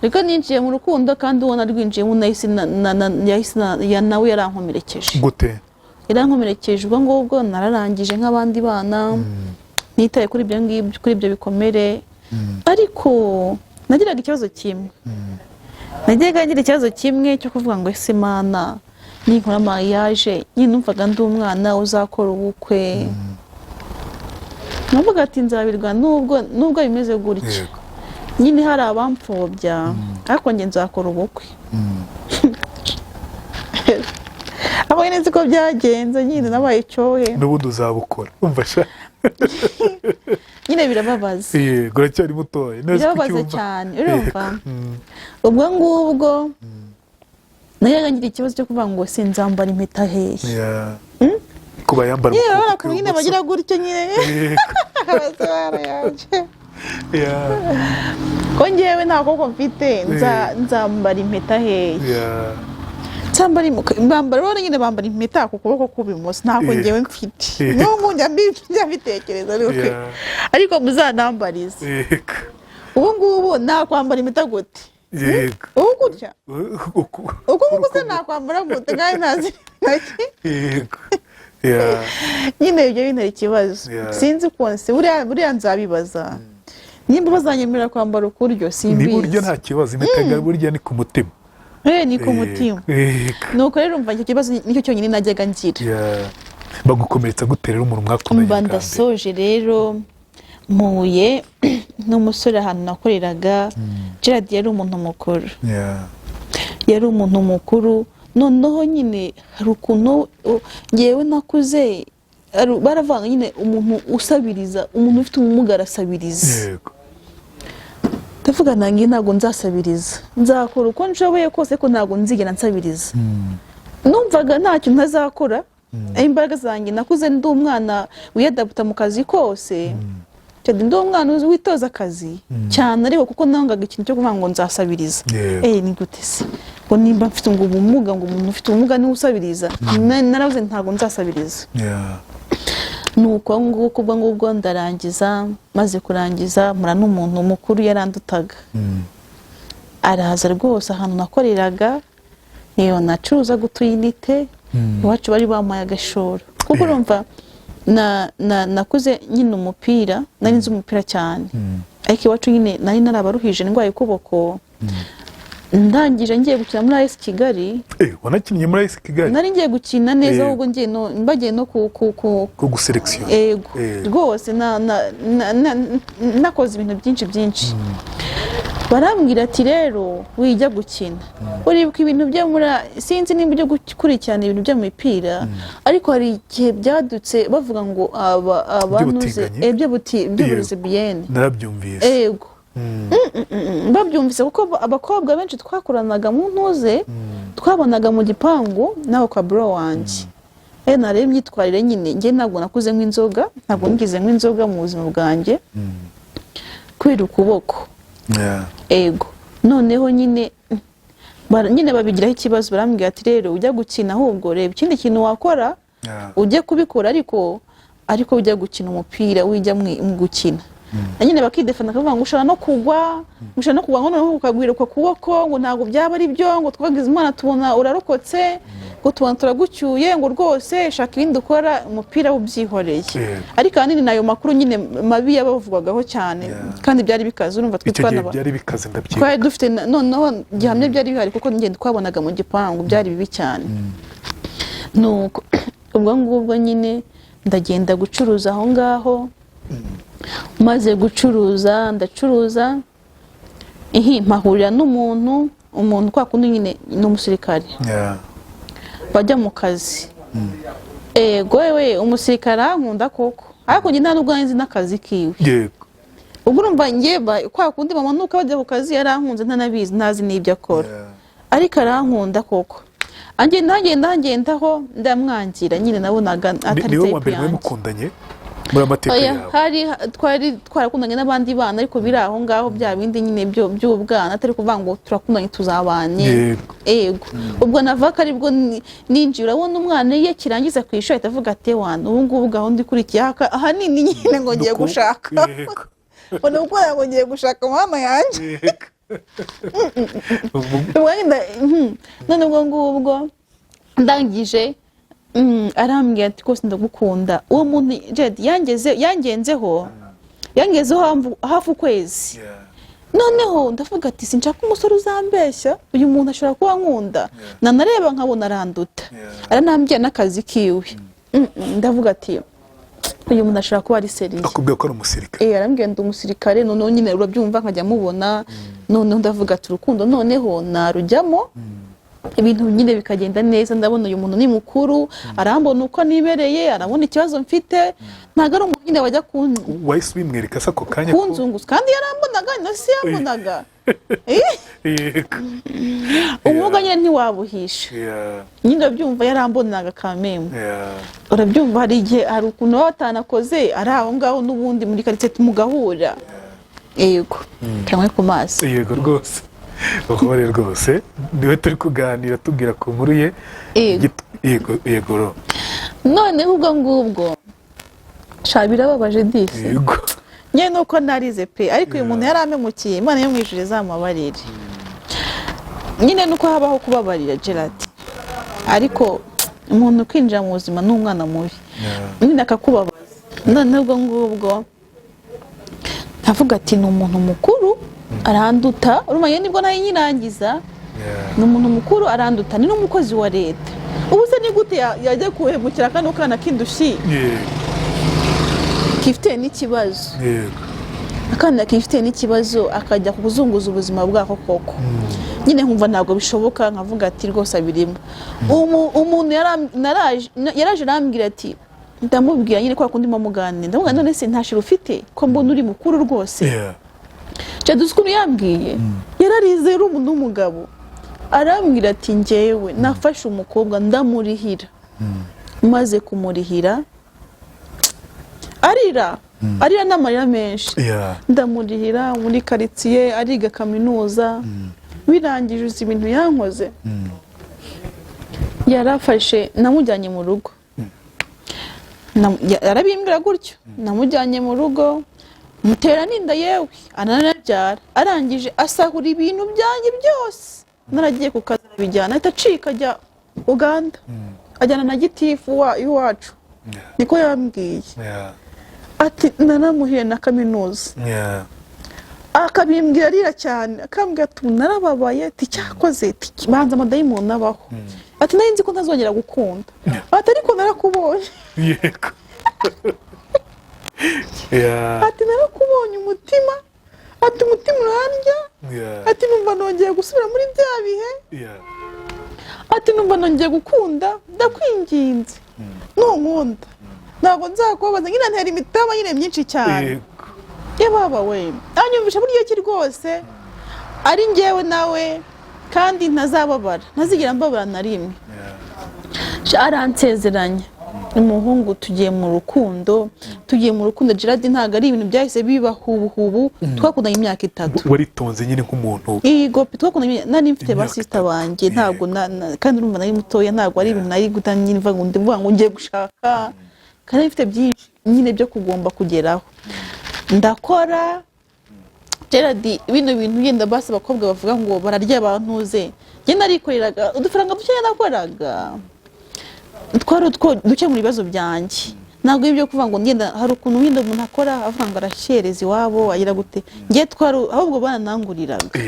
Reka ninjiye mu rukundo, kandi uwo narwinjiyemo nahise yahise nawe yarankomerekeje. Gute? Yarankomerekeje. Ubwo ngubwo nararangije nk'abandi bana, nitaye kuri ibyo ngibyo, kuri ibyo bikomere, ariko nagiraga ikibazo kimwe, najyaga ngira ikibazo kimwe cyo kuvuga ngo: "Ese Mana, ninkora mariage?" Nyine numvaga ndi umwana uzakora ubukwe, navuga ati: "Nzabirwa nubwo bimeze gutya." Nyine hari abampfobya, ariko njye nzakora ubukwe. Aho nyine siko byagenze, nyine nabaye icyohe. N'ubundi uzabukora, umva sha. Nyine birababaza. Yego, uracyari mutoya neza. Birababaza kucyumva. cyane, urumva? Ubwo ngubwo najyaga ngira ikibazo cyo kuvuga ngo: "Sinzambara impeta hehe?" Yeah. Kuba yambara Nyine mu urabona kuboko ko nyine kw'ibumoso. bagira gutyo nyine. Abasore yanjye. Ko ngewe nta kuboko mfite, nzambara impeta hehe? Nzambara, bambara nyine, bambara impeta ku kuboko kw'ibumoso, ntabwo ngewe mfite. N'ubu njya mbitekereza ariko, ariko muzanambarize. Ubu ngubu nakwambara impeta gute? Ubu gutya? Uku nguku se nakwambara gute kandi ntazi intoki? Yego. Yeah. Nyine ibyo bintera ikibazo. Sinzi ukuntu se buriya nzabibaza nimba bazanyemerera kwambara ukuryo. Ni Simbizi. buryo nta kibazo, impeta burya ni ku mutima. Ni ku mutima. Nuko rero umva, icyo kibazo nicyo cyonyine najyaga ngira. Yeah. Bagukomeretsa gute rero umuntu mwakundanye Mba bwa mbere? ndasoje rero, mpuye n'umusore ahantu nakoreraga. Gerard yari umuntu mukuru. Yari umuntu mukuru. Noneho nyine hari ukuntu ngewe nakuze baravanga nyine umuntu usabiriza, umuntu ufite ubumuga arasabiriza. Ndavuga nanjye ntabwo nzasabiriza, nzakora uko nshoboye kose ko ntabwo nzigera nsabiriza. Numvaga ntacyo ntazakora, imbaraga zanjye, nakuze ndi umwana wiyadaputa mu kazi kose cyane, ndi umwana uzi witoza akazi cyane, ariko kuko nangaga ikintu cyo kuvuga ngo nzasabiriza. Ni gute se ngo nimba mfite ngo ubumuga, ngo umuntu ufite ubumuga niwe usabiriza? Naravuze ntabwo nzasabiriza. Nuko nguko, ubwo ngubwo ndarangiza, maze kurangiza mpura n'umuntu mukuru, yarandutaga. Araza rwose ahantu nakoreraga, niyo nacuruzaga utuyinite, iwacu bari bampaye agashoro kuko urumva Nakuze nyine umupira, nari nzi umupira cyane, ariko iwacu nyine nari narabaruhije ndwaye ukuboko. Ndangije ngiye gukina muri AS Kigali. Wanakinnye muri AS Kigali? Nari ngiye gukina neza, ahubwo ngiye no bagiye no ku ko guselekisiyo. Ego. Rwose nakoze ibintu byinshi byinshi. Barambwira ati: "Rero wijya gukina." Uribuka ibintu byo muri, sinzi nimba ujya gukurikirana ibintu byo mu mipira, ariko hari igihe byadutse bavuga ngo aba abantuze By'ubutinganyi? By'uburezibiyene. Narabyumvise. Ego. Babyumvise kuko abakobwa benshi twakoranaga mu ntuze, twabonaga mu gipangu nawe kwa bro wanjye. Nareba imyitwarire nyine. Njye ntabwo nakuze nk'inzoga, ntabwo nigeze nk'inzoga mu buzima bwanjye kubera ukuboko. Ego, noneho nyine nyine babigiraho ikibazo, barambwira ati: "Rero ujya gukina, ahubwo reba ikindi kintu wakora, ujye kubikora, ariko ujya gukina umupira, wijya mu gukina." Na nyine bakidefenda, bakavuga ngo ushobora no kugwa, ngo ushobora no kugwa, ngo noneho ukagwira uko kuboko, ngo ntabwo byaba ari byo, ngo twagize Imana tubona urarokotse, ngo tubona turagucyuye, ngo rwose shaka ibindi ukora, umupira ubyihoreye. Ariko ahanini ni ayo makuru nyine mabi yabavugwagaho cyane, kandi byari bikaze, urumva twe Icyo gihe twana byari bikaze, ndabyibuka. Twari dufite noneho gihamya byari bihari, kuko ngenda twabonaga mu gipangu, byari bibi cyane. Nuko ubwo ngubwo nyine ndagenda gucuruza aho ngaho. Maze gucuruza, ndacuruza, ihi mpahurira n'umuntu, umuntu kwa kundi nyine ni umusirikare, bajya mu kazi. Ego we, umusirikare arankunda koko, ariko njye nta nubwo nari nzi n'akazi kiwe. Ubwo urumva njye kwa kundi bamanuka bajya ku kazi, yarankunze ntanabizi, ntazi n'ibyo akora, ariko arankunda koko. Agenda agenda agendaho, ndamwangira nyine, nabonaga atari Niwe wa type mbere mwari yanjye. mukundanye muri amateka Oya, yawe? hari twari twarakundanye n'abandi bana, ariko biri aho ngaho, bya bindi nyine byo by'ubwana, atari kuvuga ngo turakundanye, tuzabanye. Ego, ubwo nava ko aribwo ninjiye. Urabona umwana iyo akirangiza ku ishuri ahita avuga ati: "Wana, ubu ngubu gahunda ikurikiye ahanini nyine ngo ngiye gushaka." Ngo ni ukubera ngo ngiye gushaka mama yanjye. Ubwo none ubwo ngubwo ndangije, arambwira ati: "Rwose ndagukunda." Uwo muntu Jed yangezeho hafi ukwezi. Noneho ndavuga ati: "Sinshaka umusore uzambeshya, uyu muntu ashobora kuba ankunda, nanareba nkabona aranduta." Aranambwira n'akazi kiwe. Ndavuga ati: "Uyu muntu ashobora kuba ari sérieux." Akubwira ko ari umusirikare? Arambwira: "Ndi umusirikare." Noneho nyine urabyumva, nkajya mubona, noneho ndavuga ati: "Urukundo noneho narujyamo, ibintu nyine bikagenda neza." Ndabona uyu muntu ni mukuru, arambona uko nibereye, arabona ikibazo mfite, ntabwo ari umuntu nyine wajya Wahise ubimwereka se ako kanya kunzunguza, kandi yarambonaga, na si yambonaga. Umwuga nyine ntiwabuhisha. Nyine urabyumva, yarambonaga kamembe. Urabyumva, hari igihe, hari ukuntu baba batanakoze, ari aho ngaho n'ubundi muri karitsiye mugahura. Yego, kamwe ku maso. Yego rwose, uhore rwose, niwe turi kuganira, tubwira ku nkuru ye. Yego. Yego Noneho ubwo ngubwo, sha birababaje disi. Nyine nuko narize pe, ariko uyu muntu yarampemukiye, Imana yo mu ijuru izamubabarire. Nyine nuko habaho kubabarira, Gerard, ariko umuntu kwinjira mu buzima ni umwana mubi, nyine akakubabaza. Noneho ubwo ngubwo ndavuga ati: "Ni umuntu mukuru, aranduta." Urumva njye nibwo nari nyirangiza. Ni umuntu mukuru, aranduta, ni n'umukozi wa leta. Ubu se ni gute yajya kuhemukira kano kana k'indushyi kifitiye n'ikibazo? Akana kifitiye n'ikibazo, akajya kuzunguza ubuzima bwako koko? Nyine nkumva ntabwo bishoboka, nkavuga ati: "Rwose abirimo." Umuntu yaraje arambwira ati, ndamubwira nyine kwa kundi muganira, ndamubwira: "None se nta chéri ufite, ko mbona uri mukuru rwose?" Jadu, uzi ukuntu yambwiye? Yararize, yari umuntu w'umugabo. Arambwira ati: "Njyewe nafashe umukobwa ndamurihira, maze kumurihira," arira, arira n'amarira menshi, "ndamurihira muri karitsiye, ariga kaminuza, birangije uzi ibintu yankoze? Yarafashe, namujyanye mu rugo." Arabimbwira gutyo: "Namujyanye mu rugo, mutera n'inda, yewe aranabyara, arangije asahura ibintu byanjye byose naragiye ku kazi, arabijyana, ahita acika ajya Uganda, ajyana na gitifu iwacu." Niko yambwiye. Ati naramuhiye na kaminuza. Akabimbwira arira cyane, akambwira ati narababaye, ati cyakoze, ati banza amadayimoni abaho, ati nari nzi ko ntazongera gukunda, ati ariko narakubonye. Yego. Yeah. Ati narakubonye umutima, ati umutima urandya. Ati numva nongeye gusubira muri bya bihe. Ati numva nongeye gukunda, ndakwinginze nunkunda ntabwo nzakubabaza. Nyine ntera imitaba nyine myinshi cyane. Yababa we, anyumvisha buryo ki rwose ari njyewe nawe kandi ntazababara, ntazigera mbabara na rimwe. Sha, aransezeranya umuhungu, tugiye mu rukundo, tugiye mu rukundo. Gerard, ntabwo ari ibintu byahise biba hubuhubu, twakundanye imyaka 3. Waritonze nyine nk'umuntu. Yego, twakundanye nari mfite ba Imyaka sister 3. banjye, ntabwo kandi urumva nari mutoya, ntabwo ari ibintu nari guta nyine mvuga ngo ndivuga ngo ngiye gushaka, kandi nari mfite byinshi nyine byo kugomba kugeraho. Ndakora, Gerard, bino bintu yenda basi abakobwa bavuga ngo bararya abantuze, njye narikoreraga udufaranga dukeya nakoraga twari utwo dukemura ibibazo byanjye. Ntabwo ibyo kuvuga ngo ngenda, hari ukuntu wenda umuntu akora avuga ngo arashereza iwabo, agira gute, njye twari ahubwo barananguriraga.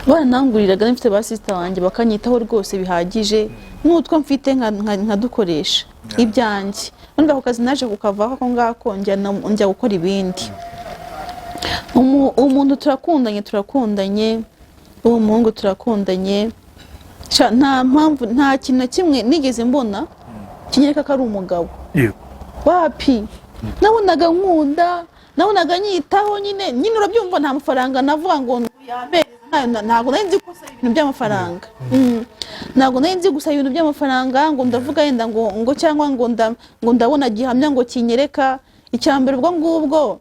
Barananguriraga, mfite ba sister banjye bakanyitaho rwose bihagije, n'utwo mfite nkadukoresha ibyanjye. None ako kazi naje kukavaho ako ngako, njya gukora ibindi. Umuntu turakundanye, turakundanye, uwo muhungu turakundanye. Sha, nta mpamvu, nta kintu na kimwe nigeze mbona kinyereka ko ari umugabo. Wapi, nabonaga nkunda, nabonaga nyitaho nyine nyine, urabyumva, nta mafaranga navuga ngo yampereza, ntabwo nari nzi gusaba ibintu by'amafaranga. Ntabwo nari nzi gusaba ibintu by'amafaranga ngo ndavuga yenda ngo cyangwa ngo ndabona gihamya ngo kinyereka. Icya mbere ubwo ngubwo,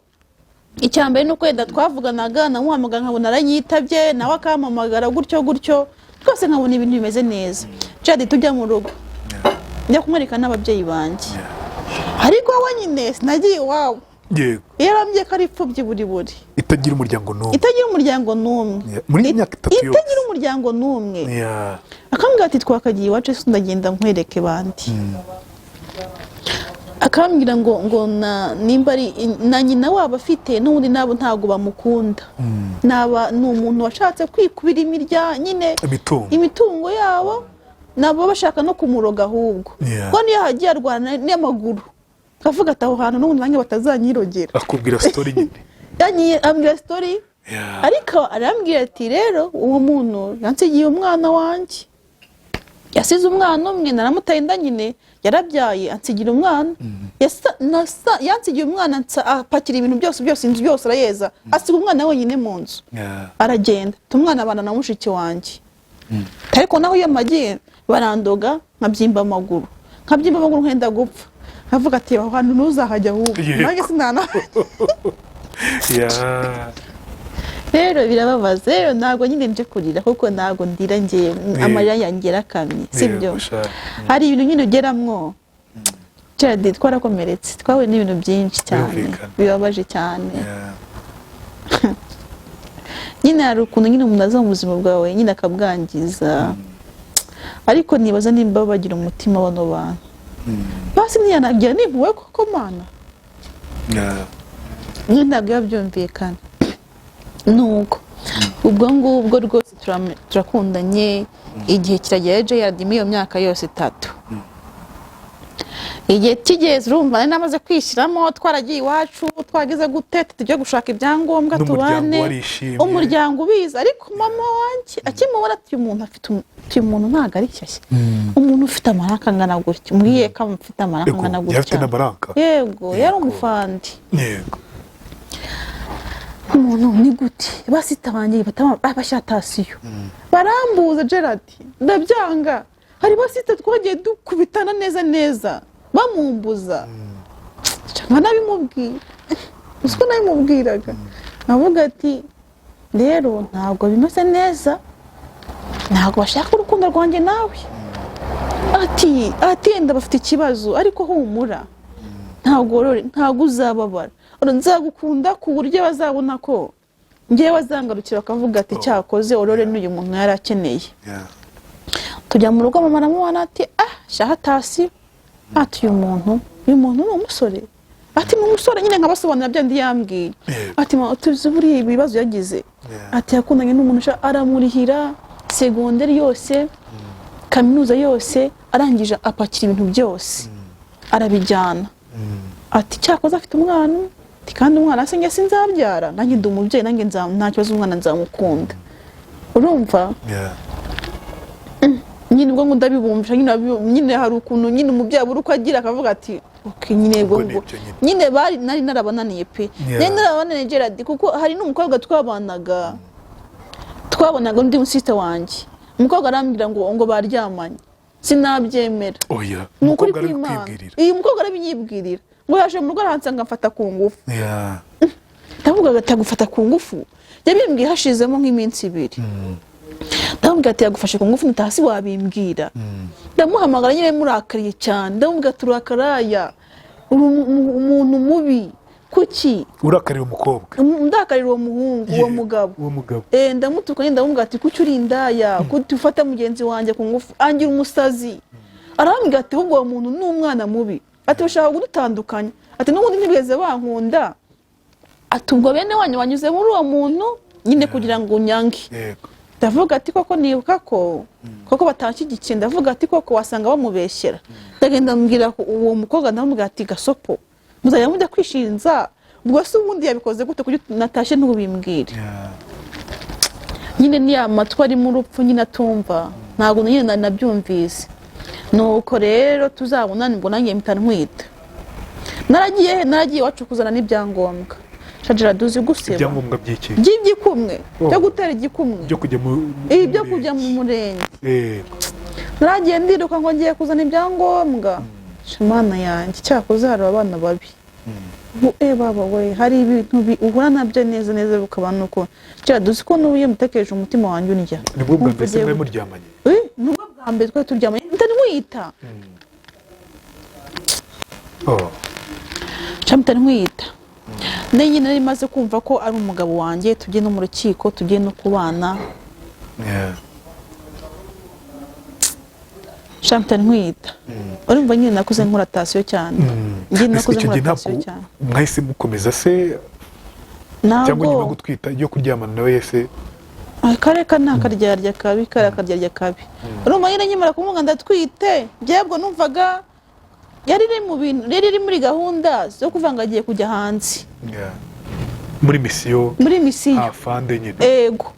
icya mbere ni uko wenda twavuganaga, namuhamagara nkabona aranyitabye, nawe akampamagara gutyo gutyo, twese nkabona ibintu bimeze neza. Jadi tujya mu rugo, njya kumwereka n'ababyeyi banjye, ariko we nyine sinagiye iwabo. Yarambwiye ko ari imfubyi buri buri Itagira umuryango n'umwe. Itagira umuryango n'umwe. Yeah. Muri iyi myaka 3 yose. Itagira umuryango n'umwe. Akambwira ati twakagiye iwacu ese ndagenda nkwereke bandi. Akambwira ngo nimba ari na nyina wabo afite n'ubundi nabo ntabwo bamukunda, naba ni umuntu washatse kwikubira imirya nyine Imitungo. Imitungo yabo, nabo bashaka no kumuroga ahubwo. Kuko niyo hagiye arwana n'amaguru, akavuga ati aho hantu n'ubundi nanjye batazanyirogera. Akubwira story nyine. Ambwira story. Ariko arambwira ati rero uwo muntu yansigiye umwana wanjye, yasize umwana umwe, naramutaye inda nyine, yarabyaye ansigira umwana. Yansigiye umwana, apakira ibintu byose byose, inzu yose arayeza, asiga umwana wenyine mu nzu. Aragenda, umwana abana na mushiki wanjye. Ariko naho iyo magiye barandoga, nkabyimba amaguru, nkabyimba amaguru nkenda gupfa, nkavuga ati aho hantu ntuzahajya ahubwo. Nanjye sinanahajya. Rero birababaza. Rero ntabwo nyine nje kurira, kuko ntabwo ndira ngiye, amarira yanjye yarakamye, sibyo? Yego, sha. Hari ibintu nyine ugeramwo, Gerard, twarakomeretse, twahuye n'ibintu byinshi cyane bibabaje cyane. Nyine hari ukuntu nyine umuntu aza mu buzima bwawe nyine akabwangiza, ariko nibaza nimba bagira umutima bano bantu, basi ntiyanagira n'impuhwe koko Mana. Nyine ntabwo biba byumvikana. Nuko ubwo ngubwo rwose turakundanye, igihe kiragera, Gerard, muri iyo myaka yose 3, igihe kigeze, urumva nari namaze kwishyiramo, twaragiye iwacu, twageze gute, tujya gushaka ibyangombwa N'umuryango tubane. warishimye. Umuryango ubizi, ariko mama wanjye akimubona ati uyu muntu afite uyu muntu ntabwo ari shyashya, umuntu ufite amaranka angana gutya, umbwiye ko afite amaranka angana Yego, yari afite gutya. n'amaranka. Yego, yari umufandi. Umuntu ni gute basita banjye bashatasiyo barambuza, Gerard, ndabyanga. Hari basita twagiye dukubitana neza neza bamumbuza, nka nabimubwira, uzi ko nabimubwiraga avuga ati rero ntabwo bimeze neza, ntabwo bashaka urukundo rwanjye nawe, ati yenda bafite ikibazo, ariko humura, ntabwo uzababara, nzagukunda ku buryo bazabona ko ngewe bazangarukira bakavuga ati cyakoze Aurore n'uyu muntu yari akeneye. Tujya mu rugo, mama aramubona ati ah shaha tasi. Ati uyu muntu ni umusore. Ati ni umusore nyine, nkabasobanurira bya ndi yambwiye. Ati "Ma, tuzi buriya ibibazo yagize." Ati yakundanye n'umuntu aramurihira segonderi yose, kaminuza yose, arangije apakira ibintu byose arabijyana. Ati cyakoze afite umwana. Ati kandi umwana se njye sinzabyara, nanjye ndi umubyeyi, nanjye nta kibazo, umwana nzamukunda. Urumva? Yeah. Nyine ubwo ngo ndabibumvisha nyine, nyine hari ukuntu nyine umubyeyi abura uko agira, akavuga ati ok nyine ubwo Ubwo ni ngo ibyo nyine. Nyine bari nari narabananiye pe. Nari narabananiye, Gerard, kuko hari n'umukobwa twabanaga, twabonaga undi musiste wanjye, umukobwa arambwira ngo baryamanye, sinabyemera. Oya. Ni ukuri Umukobwa kw'Imana. arabikwibwirira? Iyi mukobwa arabinyibwirira, ngo yaje mu rugo arahansanga amfata ku ngufu. Ndavuga ati agufata ku ngufu? Yabimbwiye hashizemo nk'iminsi 2. Ndamubwira ati yagufashe ku ngufu nitaha si wabimbwira? Ndamuhamagara nyine murakariye cyane, ndamubwira ati urakaraya, uri umuntu mubi, kuki? Urakarira umukobwa? Ndakarira uwo muhungu, uwo mugabo. Uwo mugabo. Ndamutuka nyine, ndamubwira ati kuki uri indaya, kuki ufata mugenzi wanjye ku ngufu, angira umusazi. Arambwira ati ahubwo uwo muntu ni umwana mubi, ati bashaka kudutandukanya, ati n'ubundi ntibigeze bankunda, ati ubwo bene wanyu banyuze muri uwo muntu nyine kugira ngo unyange. Ndavuga ati koko nibuka ko koko batanshyigikiye, ndavuga ati koko wasanga bamubeshyera. Ndagenda mbwira uwo mukobwa, ndamubwira ati gasopo muzajya mujya kwishinza, ubwo se ubundi yabikoze gute kuki natashye ntubimbwire? Nyine ni ya matwi arimo urupfu nyine atumva, ntabwo nyine nabyumvise. Nuko rero tuzabonane, ubwo nanjye mpita ntwita. Naragiye iwacu kuzana n'ibyangombwa. Shajira duzi guseba. Ibyangombwa by'iki? By'igikumwe. Oh. Byo gutera igikumwe. Byo kujya mu Ibi byo kujya mu murenge. Naragiye ndiruka ngo ngiye kuzana ibyangombwa. Mana yanjye, cyakoze hari abana babi. Ubu baba we, hari ibintu uhura nabyo neza neza bikaba nuko kera duzi ko n'ubu iyo mutekereje umutima wanjye undya. Nibwo bwa Nkumva mbere se ugiye mwari muryamanye? Nibwo bwa mbere twari turyamanye mpita ntwita. Oh. Nca mpita ntwita. Nari nyine nari maze kumva ko ari umugabo wanjye, tugiye no mu rukiko, tugiye no kubana. Nca mpita ntwita. Urumva nyine nakuze nkora attention cyane. Njye Ese nakuze icyo nkora gihe attention ntabwo cyane. mwahise mukomeza se, cyangwa nyuma yo Ntabwo. gutwita, yo kuryamana nawe yese? Akareka ni akaryarya kabi, kari akaryarya kabi. Urumva nyine nkimara kumubwira ndatwite, byebwo numvaga yari iri mu bintu, yari iri muri gahunda zo kuvuga ngo agiye kujya hanze. Muri misiyo. Muri misiyo. Afande nyine. Ego.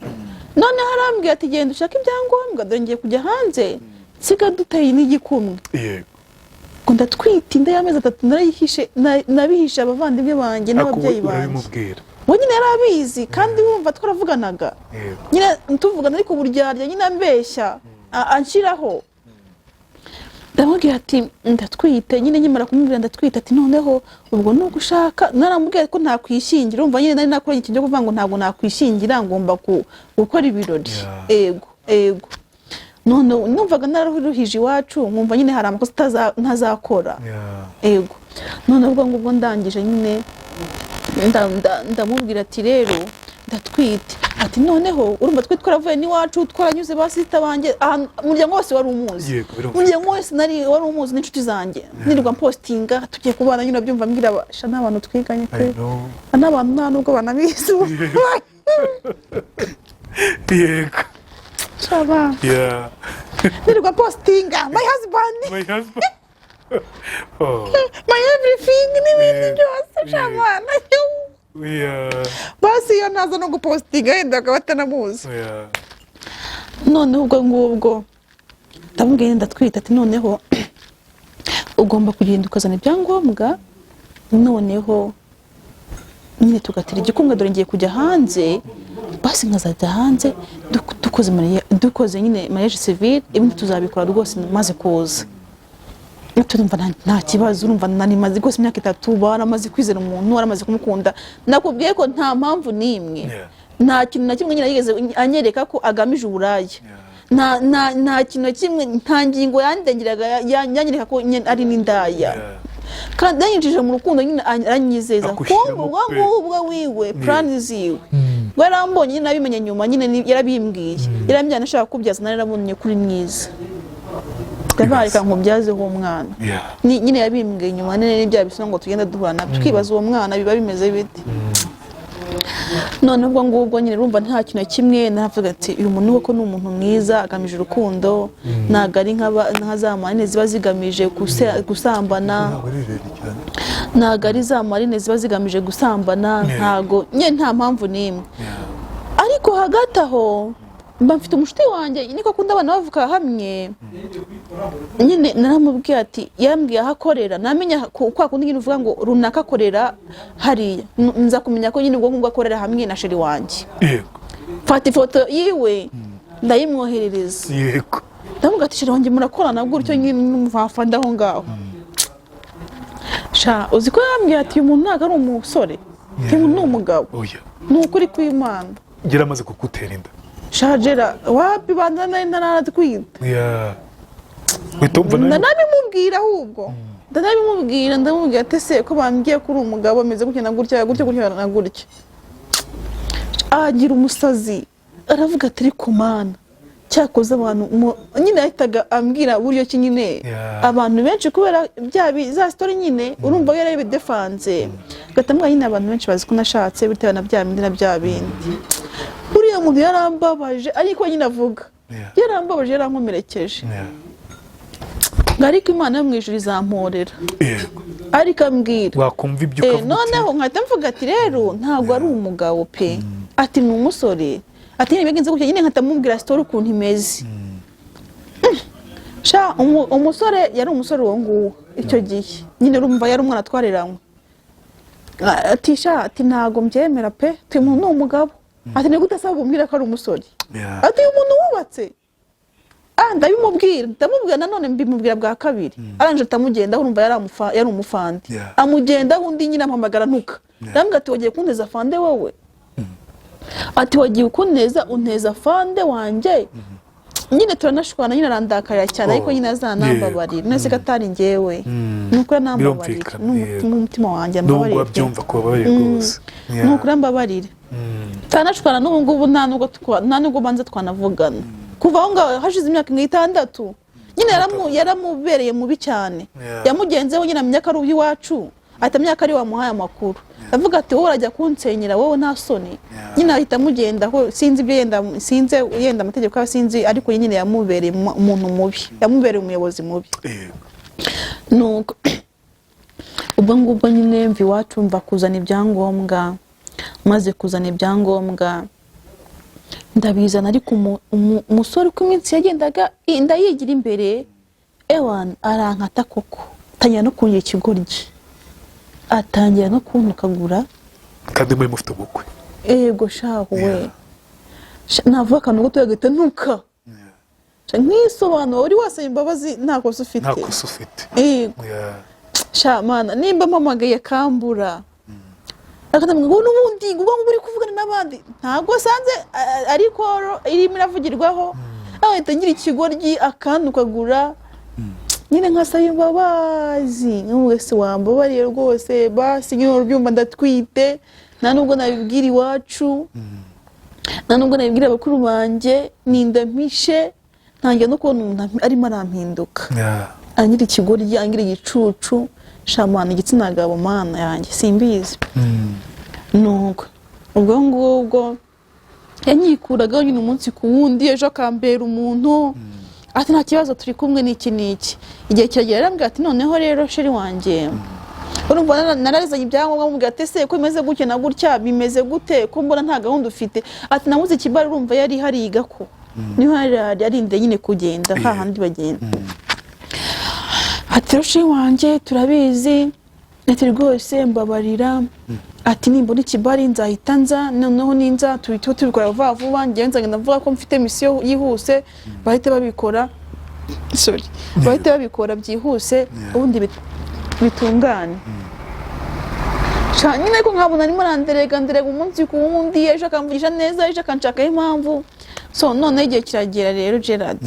Noneho arambwira ati genda ushake ibyangombwa, dore ngiye kujya hanze, nsiga duteye n'igikumwe. Ngo ndatwite inda y'amezi 3, narayihishe, nabihishe abavandimwe banjye Ariko n'ababyeyi wowe banjye. urabimubwira? We nyine yari abizi, kandi wumva twaravuganaga. Nyine tuvugana ariko uburyarya nyine, ambeshya, anshyiraho. Ndamubwira ati ndatwite. Nyine nkimara kumubwira ndatwite, ati noneho ubwo ni ugushaka. Naramubwiye ko ntakwishingira. Urumva nyine nari nakoranye ikintu cyo kuvuga ngo ntabwo nakwishingira, ngomba gukora ibirori. Ego. None numvaga nararuhije iwacu, nkumva nyine hari amakosa ntazakora. Ego. None ubwo ngubwo ndangije nyine ndamubwira ati rero ndatwite. Ati noneho urumva twe twaravuye n'iwacu, twaranyuze ba sister banjye, ahantu umuryango wose wari umuzi. Yego, birumvikana. Umuryango wose nari wari umuzi n'inshuti zanjye, nirirwa mpostinga tugiye kubana nyine, byumva mbwira sha n'abantu twiganye pe. I know. N'abantu nta nubwo banabizi. Shaba. Nirirwa postinga my husband, My husband. Oh. my everything n'ibindi byose. Shabana. Basi iyo ntaza no gupostinga yenda akaba atanamuzi. Noneho ubwo ngubwo ndamubwiye ndatwite. Ati noneho ugomba kugenda ukazana ibyangombwa, noneho nyine tugatera igikumwe, dore ngiye kujya hanze, basi nkazajya hanze dukoze nyine mariage civil, ibindi tuzabikora rwose maze kuza. Turumva nta kibazo. Urumva nari maze rwose imyaka 3, baramaze kwizera umuntu, waramaze kumukunda. Nakubwiye ko nta mpamvu n'imwe, nta kintu na kimwe nyine yigeze anyereka ko agamije uburaya. Nta kintu na kimwe, nta ngingo yandengeraga yanyereka ko nyine ari n'indaya. Kandi yanyinjije mu rukundo nyine, aranyizeza. Agushyiramo kumva ubwo pe. Ngubwo wiwe plan ziwe, ngo yarambonye nyine, nabimenye nyuma nyine, yarabimbiye, yarambwiye nashaka kubyaza, narabonye kuri mwiza. Ndabareka nkubyazeho umwana. Nyine yabimbwiye inyuma nene n'ibya bisa ngo tugenda duhura nabyo, twibaza uwo mwana biba bimeze bite. None ubwo ngubwo nyine urumva nta kintu na kimwe navuga ati uyu muntu koko ni umuntu mwiza, agamije urukundo, ntabwo ari nka za marine ziba zigamije gusambana, Ntabwo ari rirerire cyane. Ntabwo ari za marine ziba zigamije gusambana, ntabwo nyine nta mpamvu n'imwe. Ariko hagati aho mba mfite umushuti wanjye, niko akunda abana bavuka hamwe nyine. Naramubwiye ati yambwiye aho akorera, namenya kwa kundi nyine uvuga ngo runaka akorera hariya. Nza kumenya ko nyine ubwo ngubwo akorera hamwe na chéri wanjye. Mfata ifoto yiwe ndayimwoherereza. Ndavuga ati chéri wanjye murakorana gutyo nyine n'umuvafande aho ngaho. Sha, uzi ko yambwiye ati uyu muntu ntabwo ari umusore, uyu muntu ni umugabo. Oya. Ni ukuri kw'Imana. Yari amaze kugutera inda? Shajera wapi, banza nari ntaratwita. Yeah. Uhita wumva nawe. Ndanabimubwira ahubwo, ndanabimubwira, ndamubwira ati ese ko bambwiye ko uri umugabo ameze gutya na gutya, gutya gutya na gutya. Agira umusazi, aravuga ati ariko Mana, cyakoze abantu nyine yahitaga ambwira buryo ki nyine abantu benshi kubera bya za story nyine, urumva we yarabidefanze, gatambwa nyine abantu benshi bazi ko nashatse bitewe na bya bindi na bya bindi. Uriya muntu yarambabaje, ariko nyine avuga yarambabaje, yarankomerekeje. Ngo ariko Imana yo mu ijuru izamporera. Ariko ambwira Wakumva ibyo ukavuga uti, noneho nkahita mvuga ati rero ntabwo ari umugabo pe, ati ni umusore, ati nyine bigenze gutya nyine, nkahita mubwira story ukuntu imeze. Sha, umusore yari umusore uwo nguwo icyo gihe nyine, urumva yari umwana twareranywe. Ati sha, ati ntabwo mbyemera pe, ati umuntu ni umugabo, ati ni gute asaba umbwira ko ari umusore? Ati uyu muntu wubatse. Ah, ndabimubwira, ndamubwira nanone, mbimubwira bwa kabiri, arangije atamugendaho. Urumva yari umufande. Amugendaho, undi nyine ampamagara ntuka. Ndamubwira ati wagiye kunteza fande wowe, ati wagiye kunteza, unteza fande wanjye nyine. Turanashwana nyine, arandakarira cyane, ariko nyine azanambabarira nese ko atari njyewe, ni ukuri anambabarira. Birumvikana, yego. N'umutima wanjye N'ubwo ambabarire pe. wabyumva ko wababaye rwose. Ni ukuri ambabarire. Turanashwana n'ubu ngubu, nta nubwo banza twanavugana kuva aho ngaho, hashize imyaka nk'itandatu nyine. Yaramubereye mubi cyane. Yamugenzeho nyine, amenya ko ari uw'iwacu, ahita amenya ko ari we wamuhaye amakuru, avuga ati wowe urajya kunsenyera wowe, nta soni? Nyine ahita amugendaho, sinzi ibyo yenda, sinzi yenda amategeko yawe sinzi, ariko nyine yamubereye umuntu mubi, yamubereye umuyobozi mubi. Nuko ubwo ngubwo nyine mva iwacu, mva kuzana ibyangombwa. Maze kuzana ibyangombwa ndabizana, ariko umusore uko iminsi yagendaga inda yigira imbere, ewana arankata koko, atangira no kungira ikigoryi, atangira no kuntukagura. Kandi muri mufite ubukwe. Ego shahu we. Navuga akantu gato agahita ntuka. Sha, nkisobanura, uri wasaba imbabazi, nta kosa ufite. Nta kosa ufite. Ego. Sha mana, nimba mpamagaye kambura, akatambwira ngo n'ubundi ngo ubwo uri kuvugana n'abandi, ntabwo sanze ariko irimo iravugirwaho, ahita ngira ikigoryi akantukagura nyine, nkasaba imbabazi wese wambabariye rwose. Basi nyine urubyumva, ndatwite, nta nubwo nabibwira iwacu, nta nubwo nabibwira bakuru banjye, ninda mpishe. Ntangira no kubona umuntu arimo arampinduka, angira ikigoryi, angira igicucu. Shamana, igitsina gabo, Mana yanjye, simbizi. Nuko ubwo ngubwo yanyikuragaho nyine umunsi ku wundi, ejo akambera umuntu, ati nta kibazo, turi kumwe n'iki n'iki. Igihe kiragera arambwira ati noneho rero chéri wanjye, urumva nararizanye ibyangombwa, mubwira ati ese ko bimeze gutya na gutya, bimeze gute ko mbona nta gahunda ufite? Ati nabuze ikibari. Urumva yari hariga ko niho yari arindiye nyine kugenda hahandi bagenda. Ati rero chéri wanjye, turabizi, ati rwose mbabarira, ati nimbona ikibari nzahita nza, noneho ninza tuhite tubikora vuba vuba, njyewe nzagenda mvuga ko mfite mission yihuse, bahite babikora, sorry, bahite babikora byihuse, ubundi bitungane. Sha, nyine ko nkabona arimo aranderega nderega umunsi ku wundi, ejo akamvugisha neza, ejo akanshakaho impamvu. So noneho igihe kiragera rero Gerard,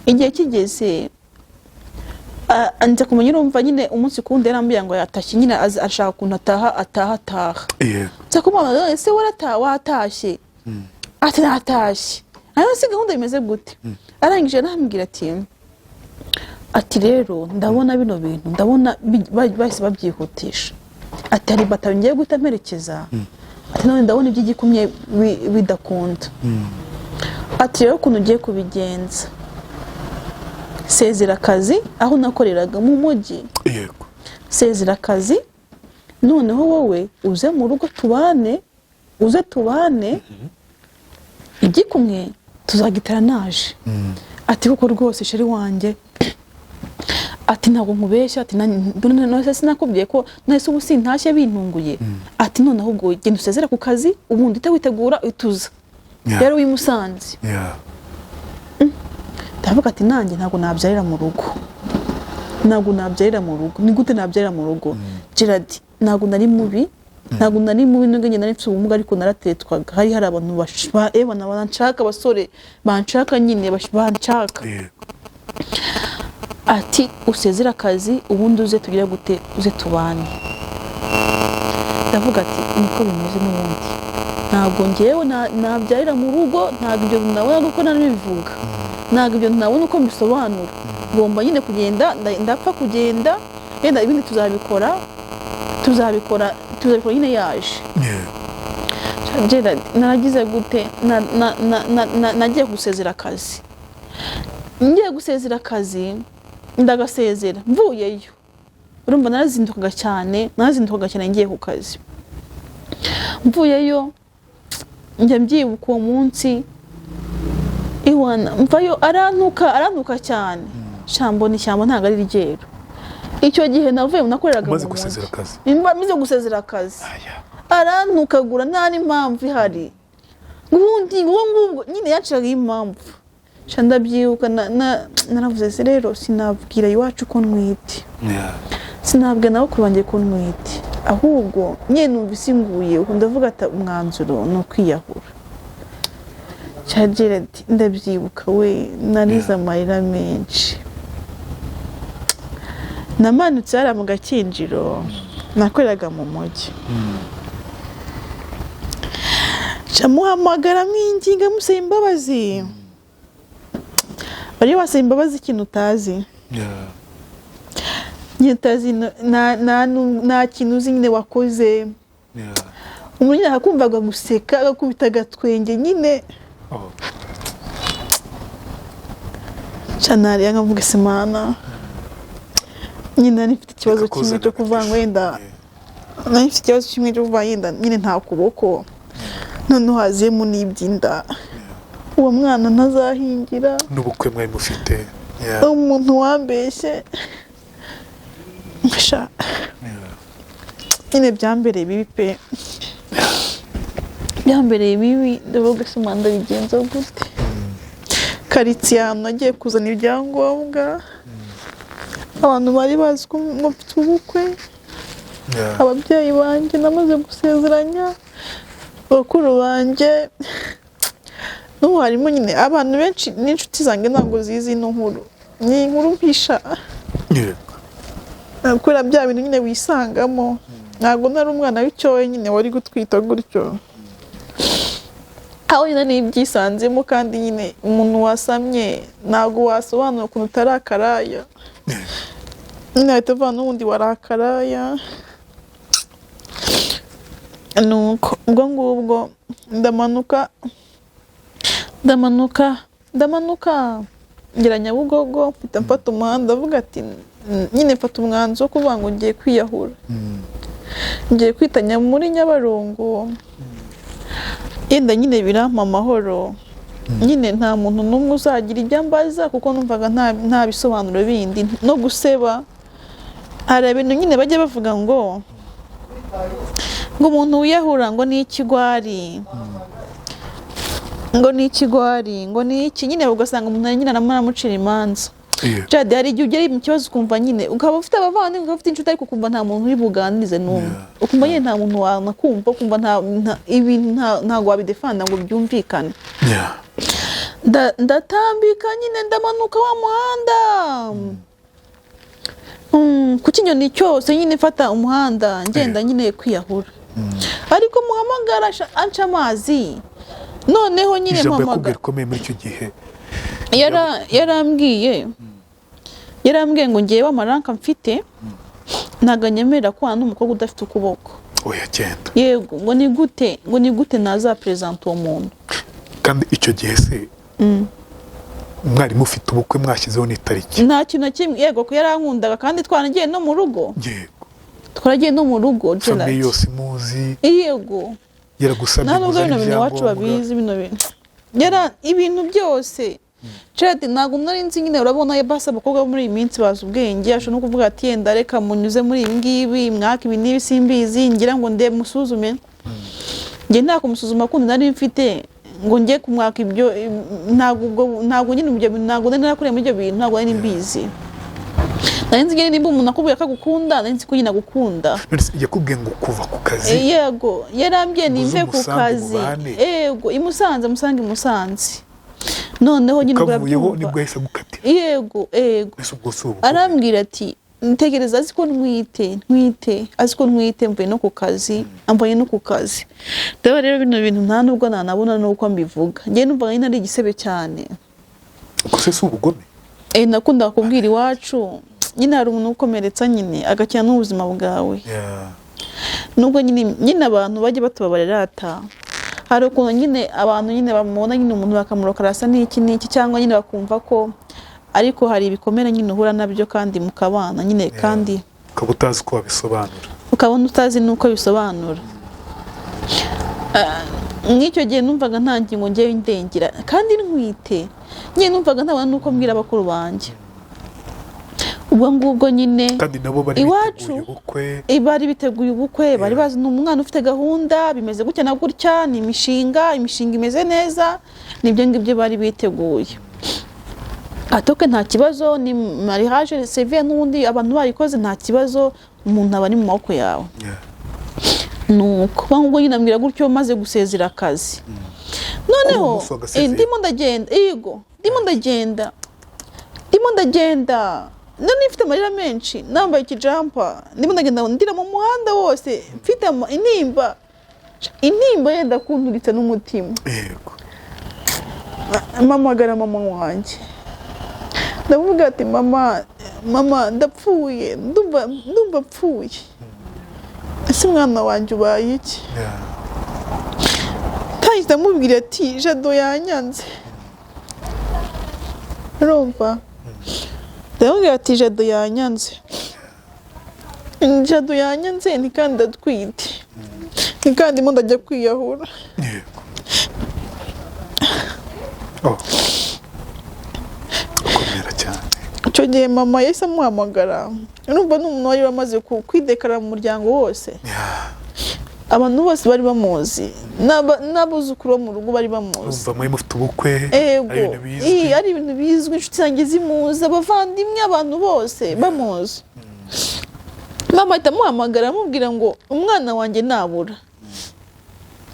igihe kigeze nza kumenya, urumva nyine umunsi ku wundi yarambwiye ngo yatashye nyine, ashaka ukuntu ataha, ataha, ataha. Nza kumubaza ese warataha, watashye? Ati natashye. Ariko se gahunda bimeze gute? Arangije arambwira ati Ati rero ndabona bino bintu, ndabona bahise babyihutisha. Ati hari batayo ngiye guhita mperekeza. Ati none ndabona iby'igikumye bidakunda. Ati rero ukuntu ugiye kubigenza, sezera akazi aho nakoreraga mu mujyi, sezera akazi, noneho wowe uze mu rugo tubane, uze tubane, igikumwe tuzagitera naje. Ati kuko rwose chéri wanjye, ati ntabwo nkubeshya, ati none sinakubwiye ko nahise ubu sintashye bintunguye. Ati noneho ubwo genda usezere ku kazi, ubundi uhite witegura utuza. Rero w'i Musanze. Ndavuga ati nanjye ntabwo nabyarira mu rugo, ntabwo nabyarira mu rugo. Ni gute nabyarira mu rugo? Gerard, ntabwo nari mubi, ntabwo nari mubi, nubwo njye nari mfite ubumuga, ariko naratetwaga. Hari abantu ebana banshaka, abasore banshaka nyine, banshaka. Ati usezere akazi, ubundi uze tugire gute, uze tubane. Ndavuga ati niko bimeze n'ubundi, ntabwo ngewe nabyarira mu rugo, ntabwo ibyo nabona uko nanabivuga, ntabwo ibyo nabona uko mbisobanura. Ngomba nyine kugenda, ndapfa kugenda, yenda ibindi tuzabikora, tuzabikora, tuzabikora nyine yaje. Gerard, naragize gute, nagiye gusezera akazi, ngiye gusezera akazi, ndagasezera mvuyeyo. Urumva narazindukaga cyane, narazindukaga cyane ngiye ku kazi. Mvuyeyo njya mbyibuka uwo munsi, iwana mvayo arantuka, arantuka cyane. Shambo ni ishyamba ntabwo ari ryeru. Icyo gihe navuye nakoreraga Umaze mu mujyi. gusezera akazi? Maze gusezera akazi. Arantukagura nta n'impamvu ihari, ubundi uwo ngubwo nyine yaciraga impamvu. Sha ndabyibuka, naravuze se rero sinabwira iwacu ko ntwite, sinabwira nabo ku banjye ko ntwite, ahubwo nyine numva isi nguye. Ubu ndavuga ati umwanzuro ni ukwiyahura. Cya Gerard, ndabyibuka we, narize amarira menshi. Namanutse hariya mu Gakinjiro, nakoreraga mu mujyi, ncamuhamagara mwinginga musaba imbabazi. Bari basaba imbabazi ikintu utazi, nyine utazi, nta kintu uzi nyine wakoze. Umuntu nyine akakumva guseka, agakubita agatwenge nyine. Canariya nkavuga se mana, nyine nari mfite ikibazo kimwe cyo kuvuga ngo wenda nari mfite ikibazo kimwe cyo kuvuga yenda nyine nta kuboko, noneho haziyemo n'iby'inda, uwo mwana ntazahingira. N'ubukwe mwari mufite. Umuntu wambeshye. Sha, nyine byambereye bibi pe, byambereye bibi. Ndavuga se umwanda bigenza gute? Karitsiye ahantu nagiye kuzana ibyangombwa, abantu bari bazi ko mfite ubukwe, ababyeyi banjye namaze gusezeranya, bakuru banjye, n'ubu harimo nyine abantu benshi n'inshuti zanjye ntabwo zizi ino nkuru, ni inkuru mpisha. Kubera bya bintu nyine wisangamo, ntabwo nari umwana w'icyohe nyine wari gutwita gutyo, aho nyine nibyisanzemo. Kandi nyine umuntu wasamye ntabwo wasobanura ukuntu utarakaraya, nyine ahita avuga n'ubundi warakaraya. Nuko ubwo ngubwo ndamanuka, ndamanuka, ndamanuka ngera Nyabugogo, mpita mfata umuhanda, avuga ati nyine mfata umwanzuro wo kuvuga ngo ngiye kwiyahura, ngiye kwitanya muri Nyabarongo, yenda nyine birampa amahoro, nyine nta muntu n'umwe uzagira ibyo ambaza, kuko numvaga nta bisobanuro bindi no guseba. Hari ibintu nyine bajya bavuga ngo umuntu wiyahura ngo ni ikigwari, ngo ni ikigwari, ngo ni iki nyine, ugasanga umuntu nyine aramucira imanza. Jade, hari igihe ugera mu kibazo ukumva nyine ukaba ufite abavandimwe, ukaba ufite inshuti, ariko ukumva nta muntu uri buganirize n'umwe, ukumva nyine nta muntu wanakumva, ukumva ibintu ntabwo wabidefanda ngo byumvikane. Ndatambika nyine, ndamanuka wa muhanda, ku kinyoni cyose nyine mfata umuhanda ngenda nyine kwiyahura, ariko muhamagara anca amazi. Noneho nyine Ijambo mpamagara yakubwiye rikomeye muri icyo gihe? Yarambwiye Yarambwiye ngo ngewe amaranka mfite ntabwo anyemerera kubana n'umukobwa udafite ukuboko. Oya, genda. Yego, ngo ni gute nazaperezanta uwo muntu? Kandi icyo gihe se mwari mufite ubukwe, mwashyizeho n'itariki? Nta kintu na kimwe. Yego, ko yarankundaga kandi twaragiye no mu rugo. Twaragiye no mu rugo, Famille Gerard. yose imuzi. Yego. Yaragusabye Nta nubwo nguzanyo, bino bintu iwacu ibyangombwa. babizi, bino bintu yara ibintu byose. Gerard, ntabwo nari nzi nyine, urabona basi abakobwa bo muri iyi minsi bazi ubwenge, ashobora no kuvuga ati yenda reka munyuze muri ibi ngibi, mwaka ibi n'ibi, simbizi, ngira ngo ndebe musuzume. Njye nta kumusuzuma kundi nari mfite ngo njye kumwaka ibyo, ntabwo ubwo ntabwo nyine ibyo bintu ntabwo nari narakuriye muri ibyo bintu, ntabwo nari mbizi. Nari nzi nyine nimba umuntu akubwiye ko agukunda, nari nzi ko nyine agukunda. None se yakubwiye ngo kuva ku kazi? Yego, yarambwiye Ngo uze nimve ku umusange kazi. mubane? Yego, i Musanze, musange i Musanze. Noneho nyine ubwo Kavuyeho urabyumva. nibwo yahise agukatira? Yego. Ese ubwo si ubugome? Arambwira ati ntegereza, azi ko ntwite, azi ko ntwite, mvuye no ku kazi, amvuye no ku kazi. Ndabona rero bino bintu nta nubwo nanabona n'uko mbivuga. Njye numvaga nyine ari igisebe cyane. Ubwo se si ubugome? Nakundaga kubwira iwacu nyine, hari umuntu ukomeretsa nyine agakina n'ubuzima bwawe. Nubwo nyine abantu bajya batubabarira, ata hari ukuntu nyine abantu nyine bamubona nyine umuntu bakamuroka arasa n'iki n'iki, cyangwa nyine bakumva ko, ariko hari ibikomere nyine uhura nabyo kandi mukabana nyine kandi Ukaba utazi uko wabisobanura. Ukabona utazi n'uko bisobanura. Nk'icyo gihe numvaga nta ngingo ngewe ndengera kandi ntwite, nyine numvaga ntabona n'uko mbwira bakuru banjye ubwo ngubwo nyine. Kandi nabo bari Iwacu- biteguye ubukwe. Bari biteguye ubukwe, bari bazi ni umwana ufite gahunda, bimeze gutya na gutya, ni imishinga imeze neza, nibyo ngibyo bari biteguye. Atoke nta kibazo, ni mariage civil n'ubundi abantu barikoze, nta kibazo, umuntu aba ari mu maboko yawe. Nuko ubwo nyine ambwira gutyo maze gusezera akazi. Noneho Uwo munsi wagasezeye? Ndimo ndagenda, yego, ndimo ndagenda none mfite amarira menshi, nambaye ikijampa, ndimo ndagenda ndira mu muhanda wose, mfite intimba yenda kunturitsa n'umutima. Mpamagara mama wanjye, ndavuga ati mama, mama, ndapfuye, ndumva pfuye. Ese mwana wanjye ubaye iki? Tangiye ndamubwira ati Jado yanyanze. Urumva, ndamubwira ati Jado yanyanze, Jado yanyanze, ni kandi ndatwite, ni kandi ndimo ndajya kwiyahura. Yego. Oh. Komera cyane. Icyo gihe mama yahise amuhamagara. Urumva ni umuntu wari wamaze kwidekara mu muryango wose. Abantu bose bari bamuzi, n'abuzukuru bo mu rugo bari bamuzi. Urumva muri mufite ubukwe, ari Ego. ibintu bizwi. Ari ibintu bizwi, inshuti zanjye zimuzi, abavandimwe, abantu bose bamuzi. Mama ahita amuhamagara, amubwira ngo umwana wanjye nabura,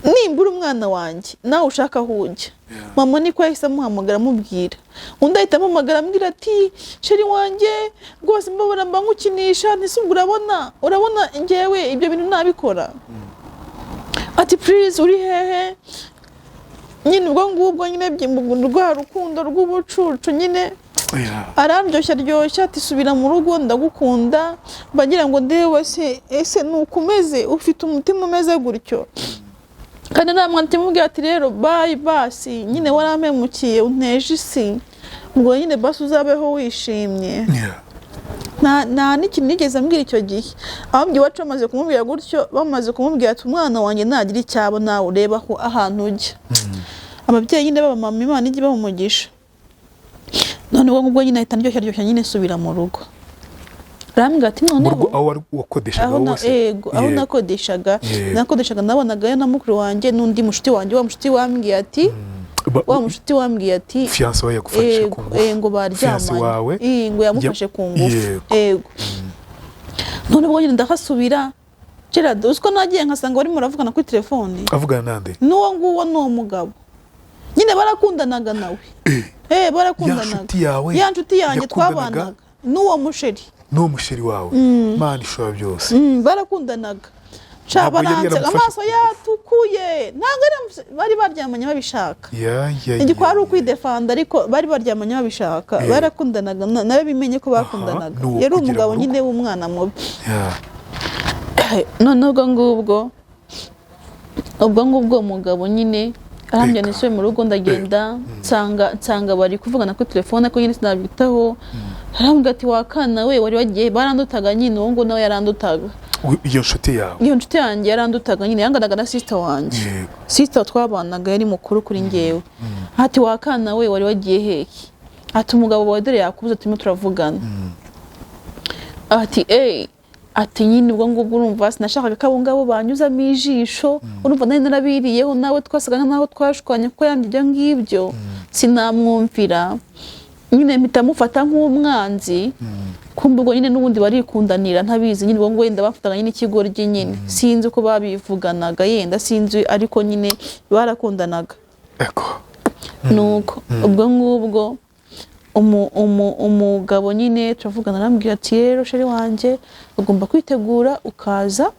nimbura umwana wanjye nawe ushaka aho ujya. Mama niko yahise amuhamagara amubwira. Undi ahita amuhamagara ambwira ati chéri wanjye rwose mbabara, mba nkukinisha, ntise ubwo urabona njyewe ibyo bintu nabikora? Ati please, uri hehe? Nyine ubwo ngubwo nyine rwa rukundo rw'ubucucu nyine arandyoshya aryoshya, ati subira mu rugo, ndagukunda, mbagira ngo ndebe se ese ni uko umeze, ufite umutima umeze gutyo? Kandi nta mwana mubwira ati rero bye basi nyine, warampemukiye, unteje isi, ngo nyine basi uzabeho wishimye. Nta n'ikintu nigeze ambwira icyo gihe. Ahubwo iwacu bamaze kumubwira gutyo, bamaze kumubwira ati umwana wanjye nagira icyabo nawe ureba aho ahantu ujya. Ababyeyi nyine b'abamama, Imana ijye ibaha umugisha. None ubwo ngubwo nyine ahita ndyoshya aryoshya nyine nsubira mu rugo. Arambwira ati Mu noneho rugo aho wari wakodeshaga aho na wose? Ego, aho nakodeshaga. Nakodeshaga, nabonagayo na mukuru wanjye n'undi mushuti wanjye, wa mushuti wambwiye ati wa mushuti wambwiye ati Fiancé wawe yagufashe ego, ku ngufu? ngo Fiancé baryamanye. wawe? Ngo yamufashe ku ngufu. Ego. None ubwo nyine ndahasubira. Gerard, uzi ko nagiye nkasanga barimo baravugana kuri telefone? Avugana nande? N'uwo nguwo, n'uwo mugabo nyine barakundanaga nawe. Ya Barakundanaga. nshuti yawe Ya nshuti yanjye yakundanaga? twabanaga n'uwo musheri. N'uwo musheri wawe? Mana ishobora byose! Barakundanaga. Sha, Ntabwo yari baranseka, yaramufashe amaso yatukuye, ntabwo bari baryamanye babishaka. Ya ya Igikwa ari ya. ukwidefanda, ariko bari baryamanye babishaka. Barakundanaga, narabimenye ko bakundanaga. Ni uwo Yari kugira umugabo mu rugo. nyine w'umwana mubi. Ya. Noneho ubwo ngubwo umugabo nyine arambwira Reka. nisubiye mu rugo. Ndagenda, nsanga bari kuvugana kuri telefone, ko nyine sinabyitaho. Arambwira ati: "Wakana we, wari wagiye?" Barandutaga nyine, uwo nguwo nawe yarandutaga. Iyo nshuti yawe? Iyo nshuti yanjye yarandutaga nyine, yanganaga na sister wanjye. Sister twabanaga yari mukuru kuri njyewe. Ati: "Wakana we, wari wagiye heki?" Ati: "Umugabo wawe dore yakubuze, turimo turavugana." Ati: "Eee." Ati nyine ubwo ngubwo urumva sinashakaga ko abo ngabo banyuzamo ijisho. Urumva nari narabiriyeho nawe, twasaga nk'aho twashwanye kuko yambye ibyo ngibyo, sinamwumvira nyine, mpita mufata nk'umwanzi. Kumva ubwo nyine n'ubundi barikundanira ntabizi nyine. Ubwo ngo wenda bafataga nyine ikigoryi nyine, sinzi uko babivuganaga, yenda sinzi, ariko nyine barakundanaga. Nuko ubwo ngubwo umugabo nyine turavugana, arambwira ati: "Rero chéri wanjye, ugomba kwitegura ukaza."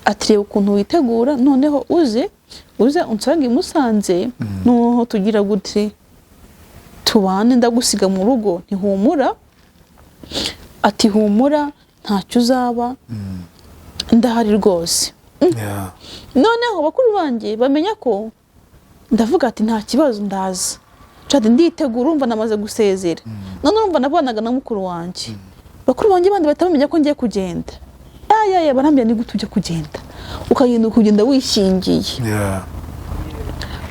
Ati: "Reba ukuntu witegura, noneho uze unsange i Musanze, noneho tugira gute, tubane, ndagusiga mu rugo, ntihumura." Ati: "Humura, ntacyo uzaba, ndahari rwose." Noneho bakuru banjye bamenya ko ndavuga ati: "Nta kibazo, ndaza." Cadi nditegura, urumva namaze gusezera. None urumva nabanaga na mukuru wanjye, bakuru banjye bandi bahita bamenya ko ngiye kugenda. Ayaya, barambwira: "Ni gute ujya kugenda, ukagenda kugenda wishingiye?"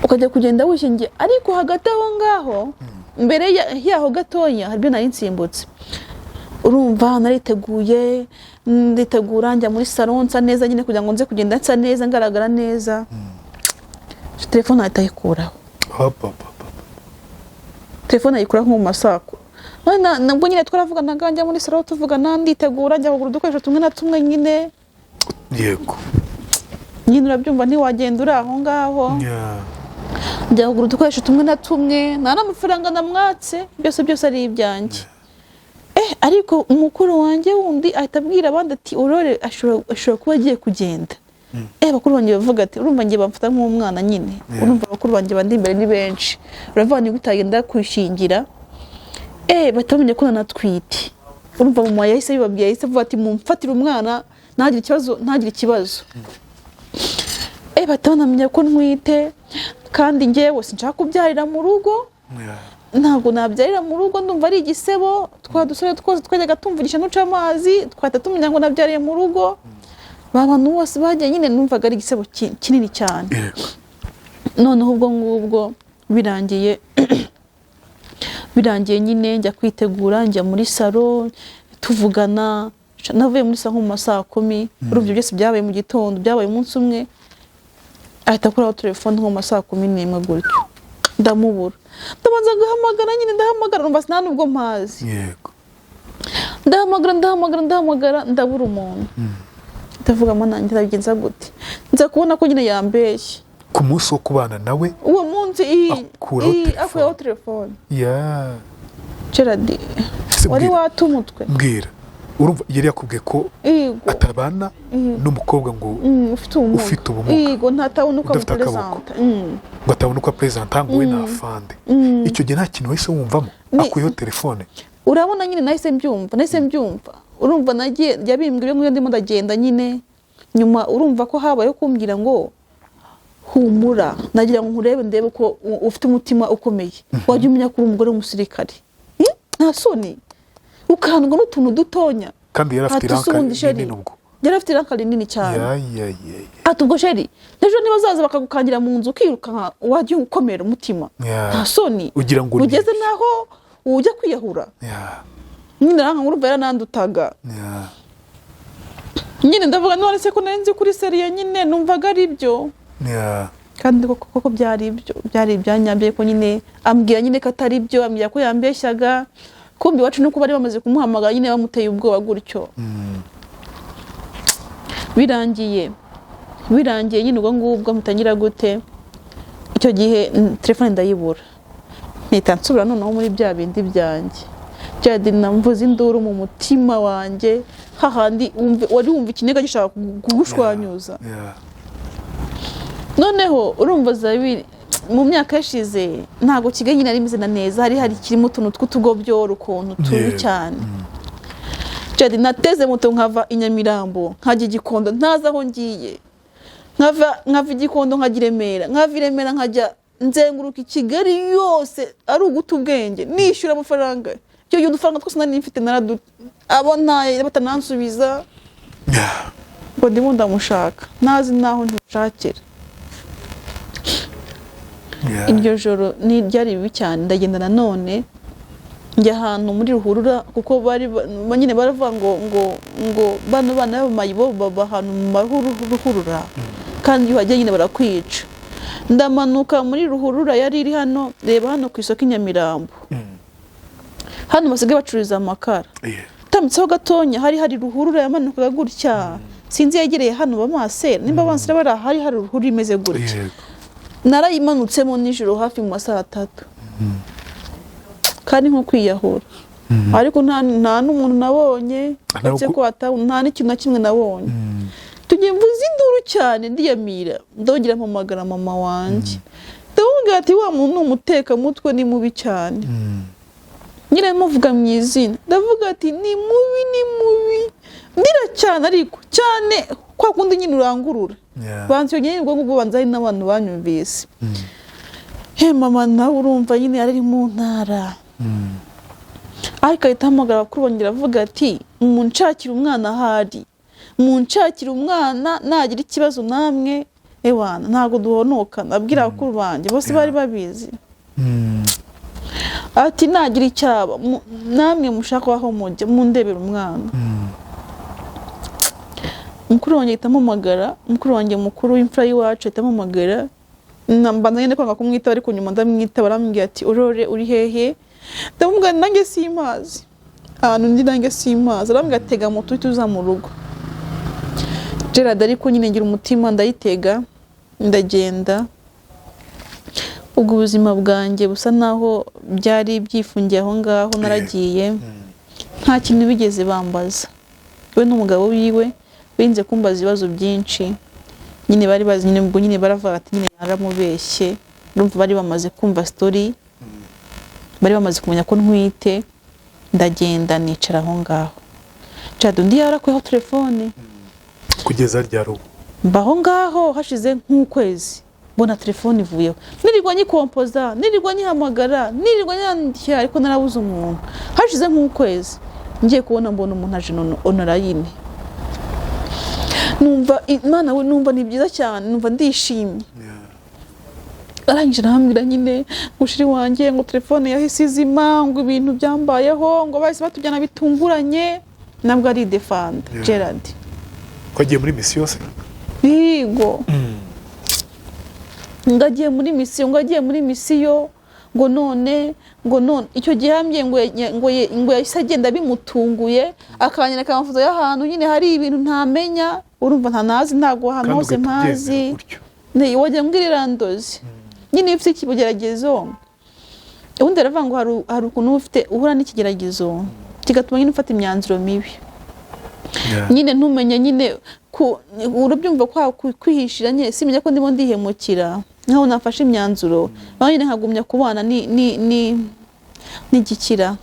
Ukajya kugenda wishingiye. Ariko hagati aho ngaho, mbere yaho gatoya, hari ibyo nari nsimbutse. Urumva nariteguye, nditegura, njya muri salon, nsa neza nyine kugira ngo nze kugenda nsa neza, ngaragara neza. Telefone ahita ayikuraho. Hop, hop, hop, hop. Telefone ayikuraho nko mu masako. None nabwo nyine twaravuganaga, njya muri salon tuvugana, nditegura, njya kugura udukoresho tumwe na tumwe nyine. Nyine urabyumva, ntiwagenda uri aho ngaho. Njya kugura udukoresho tumwe na tumwe, nta n'amafaranga namwatse, byose byose ari ibyanjye. Ariko umukuru wanjye wundi ahita abwira abandi ati: "Aurore ashobora kuba agiye kugenda." Bakuru banjye bavuga ati, urumva njye bamfata nk'umwana nyine. Urumva bakuru banjye bandi imbere ni benshi, uravuga ni utagenda kwishingira. Bahita bamenya ko nanatwite. Urumva mama yahise abibabwira, yahise avuga ati: "Mumfatire umwana, ntagire ikibazo, ntagire ikibazo." Bahita banamenya ko ntwite, kandi njyewe sinshaka kubyarira mu rugo. Ntabwo nabyarira mu rugo, ndumva ari igisebo. Twa dusore twose twajyaga tumvugisha nuca amazi, twahita tumenya ngo nabyariye mu rugo. Ba bantu bose bagiye nyine, numvaga ari igisebo kinini cyane. Noneho ubwo ngubwo birangiye nyine, njya kwitegura, njya muri salon tuvugana. Navuye muri salon nko mu ma saa 10. Urumva ibyo byose byabaye mu gitondo, byabaye umunsi umwe. Ahita akuraho telefone nko mu ma saa 11 gutyo, ndamubura. Ndabanza ngahamagara nyine, ndahamagara, numva nta nubwo mpazi. Ndahamagara, ndahamagara, ndahamagara, ndabura umuntu. Ndavuga: "Mana, nanjye ndabigenza gute?" Nza kubona ko nyine yambeshye. Ku munsi wo kubana nawe? Uwo munsi Akuraho telefone. Akuyeho telefone. Gerard, Ese wari mbwira, wata umutwe. Mbwira, urumva yari yakubwiye ko atabana n'umukobwa ngo Ufite ubumuga. Ufite ubumuga. Yego, ntatabona uko Udafite akaboko. amupresenta. Ngo atabona uko apresenta, ngo we ni afande. Icyo gihe nta kintu wahise wumvamo akuyeho telefone? Urabona nyine nahise mbyumva, nahise mbyumva. Urumva nagiye yabimbwiye ngo ndimo ndagenda nyine, nyuma urumva ko habayeho kumbwira ngo: "Humura, nagira ngo nkurebe, ndebe ko ufite umutima ukomeye. Wajya umenya ko uri umugore w'umusirikare. Nta soni, ukahandwa n'utuntu dutonya." Kandi yari afite Ati, iranka "Se ubundi chéri," rinini ubwo. Yari afite iranka rinini cyane. Ya ya ya ya. Ati: "Ubwo chéri, ejo niba bazaza bakagukangira mu nzu ukirukanka, wajya ukomera umutima. Nta soni, Ugira ngo ni ugeze n'aho ujya kwiyahura." Nyine aranka, urumva yaranandutaga. Nyine ndavuga: "None se ko nari nzi kuri sérieux?" Nyine numvaga ari byo. Kandi koko koko byari ibyo, byari ibyanyabyo. Ariko nyine ambwira nyine ko atari byo, ambwira ko yambeshyaga. Kumbi iwacu nuko bari bamaze kumuhamagara nyine, bamuteye ubwoba gutyo. Birangiye nyine ubwo ngubwo mutangira gute. Icyo gihe telefone ndayibura, mpita nsubira noneho muri bya bindi byanjye. Jadi namvuza induru mu mutima wanjye. Hahandi wari wumva ikiniga gishaka kugushwanyuza. Noneho urumva Zabiri mu myaka yashize ntago Kigali nyine ari imeze na neza, hari kirimo utuntu tw'utugobyoro ukuntu tubi cyane. Jadi nateze moto nkava i Nyamirambo nkajya i Gikondo ntazi aho ngiye, nkava i Gikondo nkajya i Remera, nkava i Remera nkajya nzenguruka i Kigali yose ari uguta ubwenge nishyura amafaranga. Icyo gihe udufaranga twose nari mfite naradu abo ntaye batanansubiza. Ngo ndimo ndamushaka ntazi n'aho ntushakira. Iryo joro ni ryari bibi cyane. Ndagenda nanone njya ahantu muri ruhurura, kuko bari nyine baravuga ngo bano bana b'abamayibo baba ahantu mu ruhurura, kandi iyo uhagiye nyine barakwica. Ndamanuka muri ruhurura yari iri hano, reba hano ku isoko i Nyamirambo, hano basigaye bacururiza amakara. Utambitseho gatonya hari ruhurura yamanukaga gutya, sinzi yegereye hano bamasera nimba bamasera bari ahari, hari ruhurura imeze gutya. Narayimanutsemo nijoro hafi mu masaha 3, kandi nko kwiyahura, ariko nta n'umuntu nabonye, uretse ko nta n'ikintu na kimwe nabonye. Tugiye mvuza induru cyane ndiyamira, ndongera mpamagara mama wanjye, ndamubwira ati wa muntu ni umutekamutwe, ni mubi cyane. Nyine muvuga mu izina, ndavuga ati ni mubi, ni mubi, ndira cyane ariko cyane kwa kundi nyine urangurura. Banze nyine ubwo ngubwo banze hari n'abantu banyumvise. He mama nawe urumva nyine yari mu ntara. Ariko ahita ahamagara abakuru bongera avuga ati munshakire umwana ahari, munshakire umwana nagira ikibazo namwe ewana ntabwo duhonokana. Abwira abakuru banjye bose bari babizi. Ati nagira icyaba namwe mushaka aho mujya mundebera umwana. Mukuru wanjye ahita ampamagara, mukuru wanjye mukuru w'imfura y'iwacu ahita ampamagara, mbanza nyine kwanga kumwitaba ariko nyuma ndamwitaba, arambwira ati urore uri hehe? Ndamubwira nanjye simpazi ahantu ndi, nanjye simpazi. Arambwira tega moto uhite uza mu rugo. Gerard ariko nyine ngira umutima ndayitega ndagenda. Ubwo ubuzima bwanjye busa naho byari byifungiye aho ngaho, naragiye nta kintu bigeze bambaza. We n'umugabo wiwe birinze kumbaza ibibazo byinshi nyine, bari bazi nyine, ubwo nyine baravuga ati nyine naramubeshye. Urumva bari bamaze kumva story, bari bamaze kumenya ko ntwite. Ndagenda nicara aho ngaho, Jado undi yarakuyeho telefone kugeza ryari ubu? Mbaho ngaho hashize nk'ukwezi mbona telefone ivuyeho, nirirwa nyikompoza, nirirwa nyihamagara, nirirwa nyandikira, ariko narabuze umuntu. Hashize nk'ukwezi ngiye kubona mbona umuntu aje online. Numva Imana we, numva ni byiza cyane, numva ndishimye. Arangije arambwira nyine ngo shiri wanjye ngo telefone yahise izima, ngo ibintu byambayeho, ngo bahise batujyana bitunguranye. Nabwo ari defanda Gerard ko agiye muri misiyo se? Yego, ngo agiye muri misiyo, ngo agiye muri misiyo, ngo none icyo gihe yambwiye ngo yahise agenda bimutunguye, akanyereka amafoto y'ahantu nyine hari ibintu ntamenya. Urumva ntanazi, ntabwo ahantu hose mpazi, wagira ngo irirandozi nyine. Iyo ufite ikigeragezo, ubundi aravuga ngo hari ukuntu ufite uhura n'ikigeragezo kigatuma nyine ufata imyanzuro mibi. Nyine ntumenye nyine urabyumva kwa kwihishira nyine, simenya ko ndimo ndihemukira nkaho nafashe imyanzuro, nyine nkagumya kubana n'igikira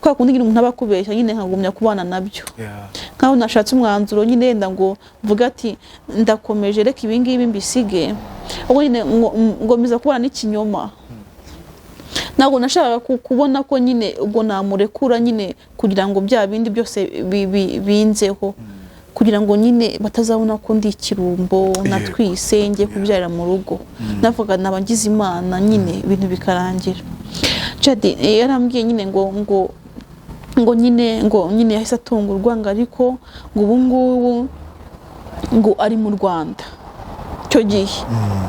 kwa kundi nyine umuntu aba akubeshya, nyine nkagumya kubana nabyo nkaho nashatse umwanzuro nyine yenda ngo mvuga ati ndakomeje reka ibi ngibi mbisige, ubwo nyine ngomeza kubana n'ikinyoma. Ntabwo nashakaga kubona ko nyine ubwo namurekura nyine kugira ngo bya bindi byose binzeho, kugira ngo nyine batazabona ko ndi ikirumbo natwise ngiye kubyarira mu rugo. Navuga nabagize Imana nyine ibintu bikarangira. Jadi yarambwiye nyine ngo nyine yahise atungurwa, ngo ariko ngo ubu ngubu ngo ari mu Rwanda. Icyo gihe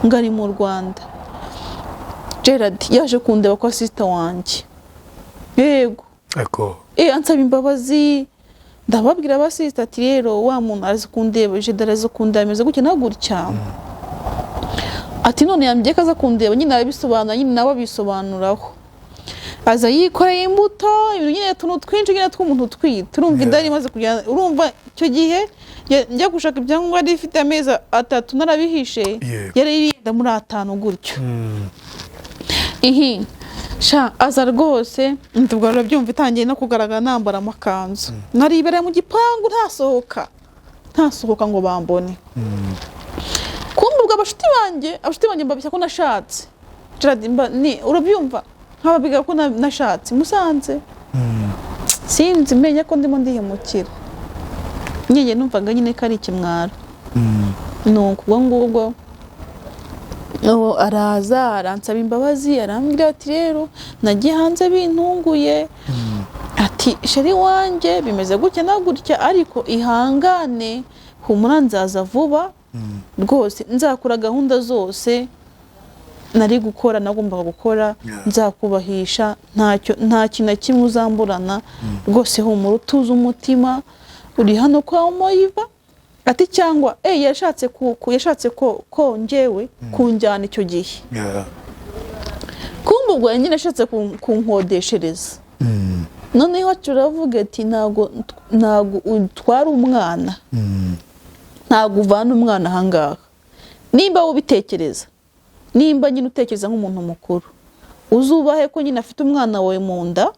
ngo ari mu Rwanda. Gerard yaje kundeba kwa sister wanjye. Yego. Ako. Ansaba imbabazi, ndababwira ba sister ati rero wa muntu araza kundeba, Gerard araza kundeba ameze gutya na gutya. Ati none yambwiye ko aza kundeba nyine, arabisobanura nyine nawe abisobanuraho. Aza yikoreye imbuto, ibintu nyine, utuntu twinshi nyine tw'umuntu utwite. Urumva inda yari imaze kujya, urumva icyo gihe njya gushaka ibyangombwa yari ifite amezi 3 narabihishe. Yari yenda muri 5 gutyo. Ihi sha, aza rwose, ndubwo urabyumva, itangiye no kugaragara nambara amakanzu, naribera mu gipangu, ntasohoka ngo bambone. Kumbe ubwo abashuti banjye mbabeshya ko nashatse. Gerard, ni urabyumva, nkababwira ko nashatse Musanze. Sinzi, menya ko ndimo ndihemukira nyine, numvaga nyine ko ari ikimwaro. Nuko ubwo ngubwo uwo araza aransaba imbabazi, arambwira ati: "Rero nagiye hanze bintunguye," ati: "Chéri wanjye, bimeze gutya na gutya, ariko ihangane, humura, nzaza vuba rwose, nzakora gahunda zose nari gukora, nagombaga gukora, nzakubahisha, ntacyo, nta kintu na kimwe uzamburana rwose, humura, utuze umutima, uri hano kwa Moyiva." Ati cyangwa yashatse yashatse ko njyewe kunjyana icyo gihe. Kumbe ubwo nyine ashatse kunkodeshereza. Noneho turavuga ati: Ntabwo utwara umwana, ntabwo uvana umwana ahangaha. Nimba ubitekereza, nimba nyine utekereza nk'umuntu mukuru, uzubahe ko nyine afite umwana wawe mu nda,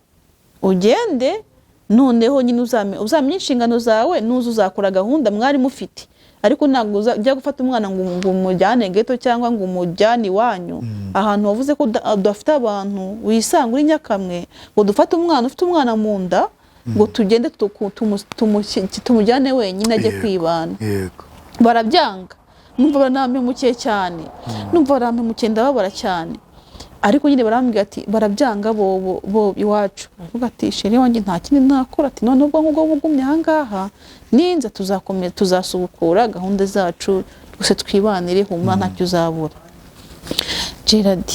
ugende. Noneho nyine uzamenye inshingano zawe, nuza uzakora gahunda mwari mufite, ariko ntabwo ujya gufata umwana ngo umujyane ghetto cyangwa ngo umujyane iwanyu ahantu wavuze ko udafite abantu, wisanga uri nyakamwe, ngo dufate umwana, ufite umwana mu nda, ngo tugende tumujyane wenyine ajye kwibana." Barabyanga. Numva barampemukiye cyane, numva barampemukiye, ndababara cyane. Ariko nyine barambwira ati barabyanga bo iwacu. Baravuga ati: "Chéri wanjye, nta kindi nakora," ati: "None ubwo ngubwo bugumye ahangaha, ninza tuzakomeza, tuzasubukura gahunda zacu rwose, twibanire, humura, ntacyo uzabura." Gerard,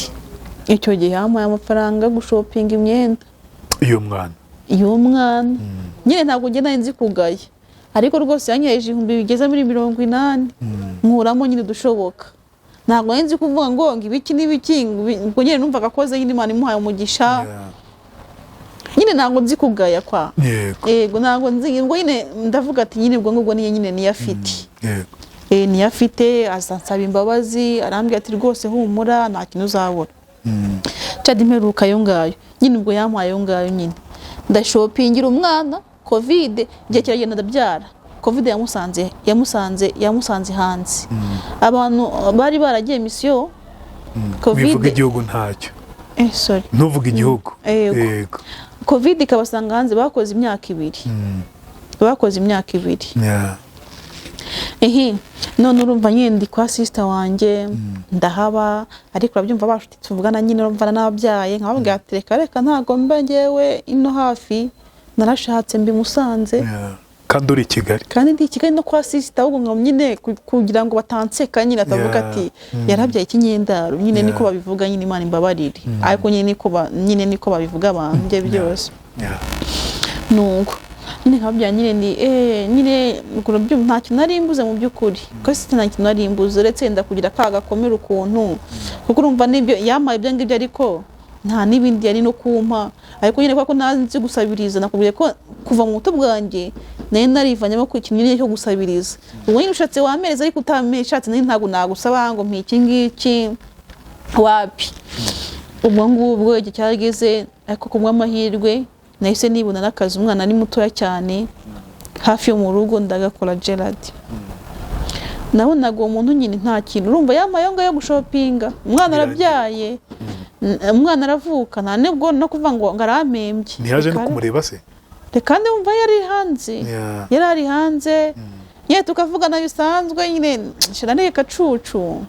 icyo gihe yampaye amafaranga yo gushopinga imyenda iyo mwana. Y'umwana nyine. Ntabwo njye nari nzi kugaya, ariko rwose yanyereje ibihumbi bigeze muri 80, nkuramo nyine udushoboka. Ntabwo nari nzi kuvuga ngo ibiki n'ibiki, ngo nyine numvaga akoze nyine, Imana imuhaye umugisha. Nyine ntabwo nzi kugaya kwa. Yego, ntabwo nzi ngo nyine ndavuga ati nyine ubwo ngubwo niyo nyine niyo afite. Niyo afite. Azansaba imbabazi, arambwira ati: "Rwose humura, nta kintu uzabura." Cadi, imperuka ayo ngayo nyine, ubwo yampaye ayo ngayo nyine, ndashopingira umwana. Covid igihe kiragenda, ndabyara. Covid yamusanze hanze, abantu bari baragiye mission. Bivuga Covid igihugu ntacyo. Sorry. Ntuvuge igihugu. Yego. Yego. Covid ikabasanga hanze, bakoze imyaka 2, bakoze imyaka 2. Ehe, none urumva nyine ndi kwa sister wanjye, ndahaba, ariko urabyumva, bashuti tuvugana nyine, urumva n'ababyaye, nkababwira ati: "Reka reka, ntabwo mba njyewe ino hafi, narashatse mbi Musanze." Kandi uri i Kigali. Kandi ndi i Kigali no kwa sister, ahubwo ngo nyine kugira ngo batanseka nyine, atavuga ati yarabyaye ikinyendaro nyine. Niko babivuga nyine, Imana imbabarire, ariko nyine niko nyine niko babivuga abantu bye byose. Nuko nyine nkababwira nyine ni nyine ubwo urabyumva, nta kintu nari mbuze mu by'ukuri, kuko si nta kintu nari mbuze, uretse wenda kugira ka gakomere ukuntu, kuko urumva n'ibyo yampaye ibyo ngibyo, ariko nta n'ibindi yari no kumpa. Ariko nyine kubera ko ntazi gusabiriza, nakubwiye ko kuva mu buto bwanjye nari narivanyemo ko ikintu nyine cyo gusabiriza. Ubwo nyine ushatse wampereza, ariko utameshatse nari ntabwo nagusaba ngo mpa iki ngiki, wapi. Ubwo ngubwo igihe cyarageze, ariko ku bw'amahirwe nahise nibona n'akazi, umwana ari mutoya cyane, hafi yo mu rugo, ndagakora. Gerard, nabonaga uwo muntu nyine nta kintu, urumva yampaye ayo ngayo yo gushopinga umwana, arabyaye, umwana aravuka, nta nubwo no kuvuga ngo arampembye. Ntiyaje no Reka- kumureba se? Reka, ndumva yari hanze. Yari ari hanze nyine, tukavugana bisanzwe nyine. Shira nari agacucu,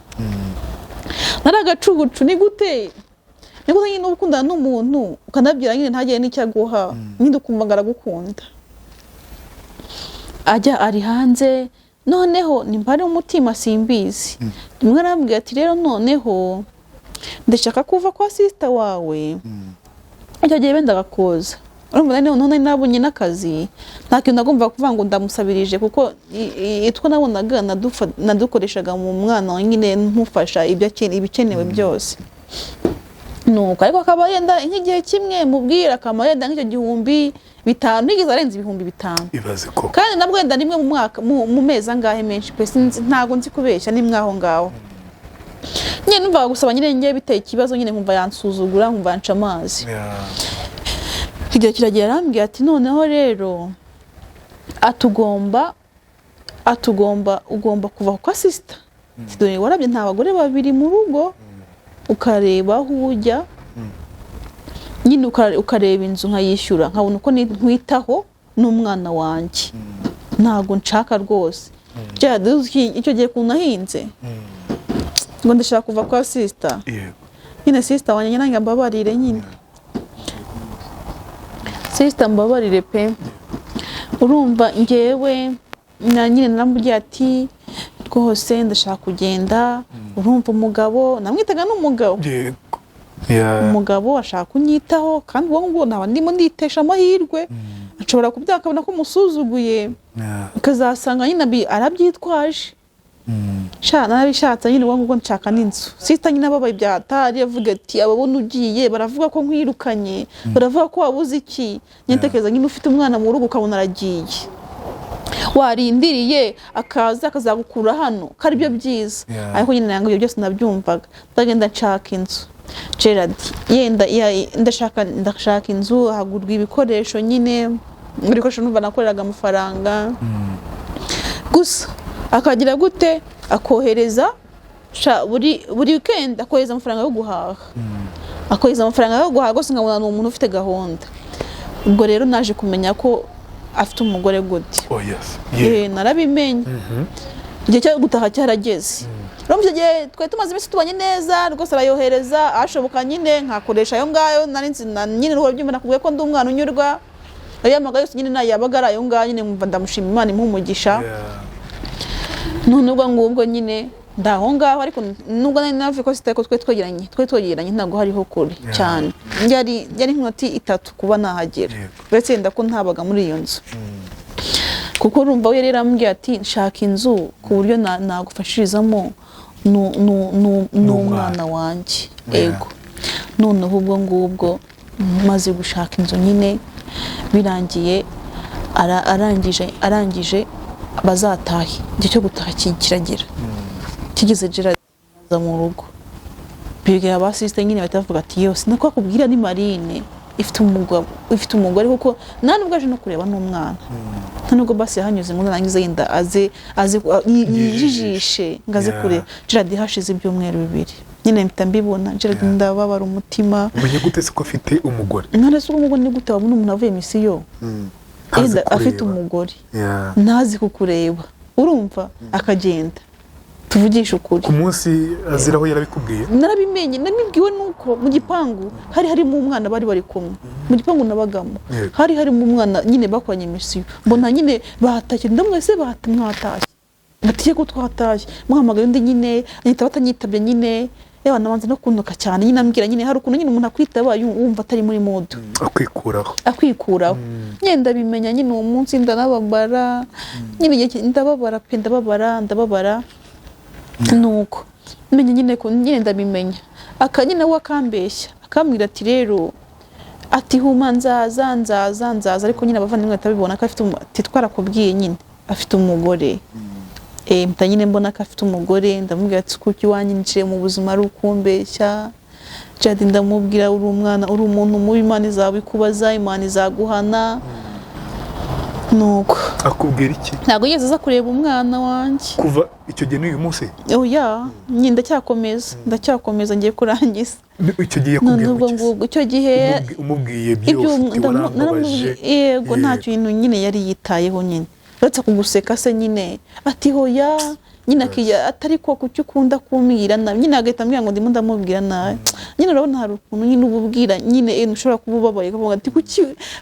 nari agacucu. Ni gute nyine uba ukundana n'umuntu, ukanabyira nyine ntagire n'icyo aguha, nyine ukumva ngo aragukunda, ajya ari hanze. Noneho nimba ari umutima simbizi, rimwe arambwira ati: "Rero noneho ndashaka kuva kwa sister wawe." Icyo gihe bendaga kuza, urumva nari none nabonye n'akazi, nta kintu nagomba kuvuga ngo ndamusabirije, kuko itwo nabonaga nadukoreshaga mu mwana nyine, mufasha ibyo ibikenewe byose. Nuko ariko akaba yenda nk'igihe kimwe mubwira akaba yenda nk'icyo 5000, ntigeze arenza 5000. Ibaze ko Kandi nabwo wenda rimwe mu mwaka, mu mezi angahe menshi pe, sinzi, ntago nzi kubeshya, ni mwaho ngaho nyine. Numvaga gusaba nyine ngiye biteye ikibazo nyine, nkumva yansuzugura, nkumva yanca amazi. Igihe kiragera arambwira ati noneho rero atugomba ugomba kuva kwa sister. Dore warabye nta bagore babiri mu rugo, ukareba aho ujya nyine, ukareba inzu nkayishyura, nkabona uko nkwitaho n'umwana wanjye. Ntabwo nshaka rwose. Icyo gihe ukuntu nahinze ngo ndashaka kuva kwa sister nyine, sister wanjye nyine mbabarire nyine, sister mbabarire pe. Urumva ngewe na nyine naramubwiye ati rwose ndashaka kugenda. Urumva umugabo namwitaga n'umugabo, umugabo ashaka kunyitaho, kandi ubwo ngubwo naba ndimo nditesha amahirwe, nshobora kubyaka akabona ko musuzuguye, ukazasanga nyine arabyitwaje. Narabishatse nyine ubwo ngubwo nshaka n'inzu. Sister nyine ababaye ibya hatari, avuga ati ababona ugiye baravuga ko nkwirukanye, baravuga ko wabuze iki. Ntekereza nyine ufite umwana mu rugo ukabona aragiye, warindiriye akaza akazagukura hano ko aribyo byiza. Ariko nyine ntabwo ibyo byose nabyumvaga, ndagenda nshaka inzu. Gerard yenda ndashaka inzu, hagurwa ibikoresho nyine, ibikoresho numva nakoreraga amafaranga gusa. Akagira gute, akohereza buri weekend, akohereza amafaranga yo guhaha, akohereza amafaranga yo guhaha rwose, nkabona ni umuntu ufite gahunda. Ubwo rero naje kumenya ko afite umugore gute. Narabimenye igihe cyo gutaha cyarageze. Urumva icyo gihe twari tumaze iminsi tubanye neza rwose, arayohereza ashoboka nyine nkakoresha ayo ngayo nari nzi nyine. Urabyumva nakubwiye ko ndi umwana unyurwa, ayo yamaga yose nyine nayabaga ari ayo ngayo nyine, nkumva ndamushima, Imana imuha umugisha. None ubwo ngubwo nyine ndaho ngaho, ariko nubwo nari navuye ko sitari ko twari twegeranye ntabwo hariho kure cyane, yari nk'inoti 3 kuba nahagera, uretse yenda ko ntabaga muri iyo nzu. Kuko urumva we rero arambwiye ati nshaka inzu ku buryo nagufashirizamo n'umwana wanjye. Ego noneho ubwo ngubwo maze gushaka inzu nyine birangiye, arangije bazatahe, igihe cyo gutaha kiragera, kigeze Gerard aza mu rugo, bibwira ba sister nyine, bahita bavuga ati yose nako akubwira ni Marine ifite umugabo, ifite umugore, kuko nta nubwo aje no kureba n'umwana, nta nubwo basi yahanyuze ngo narangize yenda aze yijijishe ngo aze kureba. Gerard hashize ibyumweru 2 nyine mpita mbibona. Gerard ndababara umutima. Umenye gute se ko afite umugore? None se ubwo ni gute wabona umuntu avuye misiyo afite umugore ntazi kukureba, urumva akagenda? Tuvugisha ukuri. Ku munsi aziraho yarabikubwiye? Narabimenye, nabibwiwe nuko mu gipangu hari harimo umwana bari bari kumwe, mu gipangu nabagamo hari harimo umwana nyine bakoranye misiyo, mbona nyine batashye, ndamwese mwatashye, batiye ko twatashye, muhamagaye undi nyine anyita batanyitabye nyine, yewe nabanza no kuntuka cyane nyine, ambwira nyine hari ukuntu nyine umuntu akwitaba wumva atari muri mood, akwikuraho nyine. Ndabimenya nyine uwo munsi ndanababara nyine, ndababara pe, ndababara nuko menye nyine ko nyine ndabimenya. Akanyine we akambeshya akambwira ati rero ati huma nzaza nzaza nzaza, ariko nyine abavandimwe batabibona ko afite ati twarakubwiye nyine afite umugore. Mpita nyine mbona ko afite umugore, ndamubwira ati kuki wanyinjiye mu buzima ari ukumbeshya. Jadi ndamubwira uri umwana, uri umuntu mubi, Imana izabikubaza, Imana izaguhana. Nuko akubwira iki? Ntabwo yigeze aza kureba umwana wanjye kuva icyo gihe n'uyu munsi. Oya, nyine ndacyakomeza ngiye kurangiza. Icyo gihe yakubwiye ngo icyo gihe umubwiye byose warambabaje? Yego, nta kintu nyine yari yitayeho nyine, uretse kuguseka se nyine ati hoya nyine atari ko kuki ukunda kumbwira nabi nyine, agahita ambwira ngo ndimo ndamubwira nabi nyine. Urabona hari ukuntu nyine ububwira nyine ushobora kuba ubabaye ukavuga ati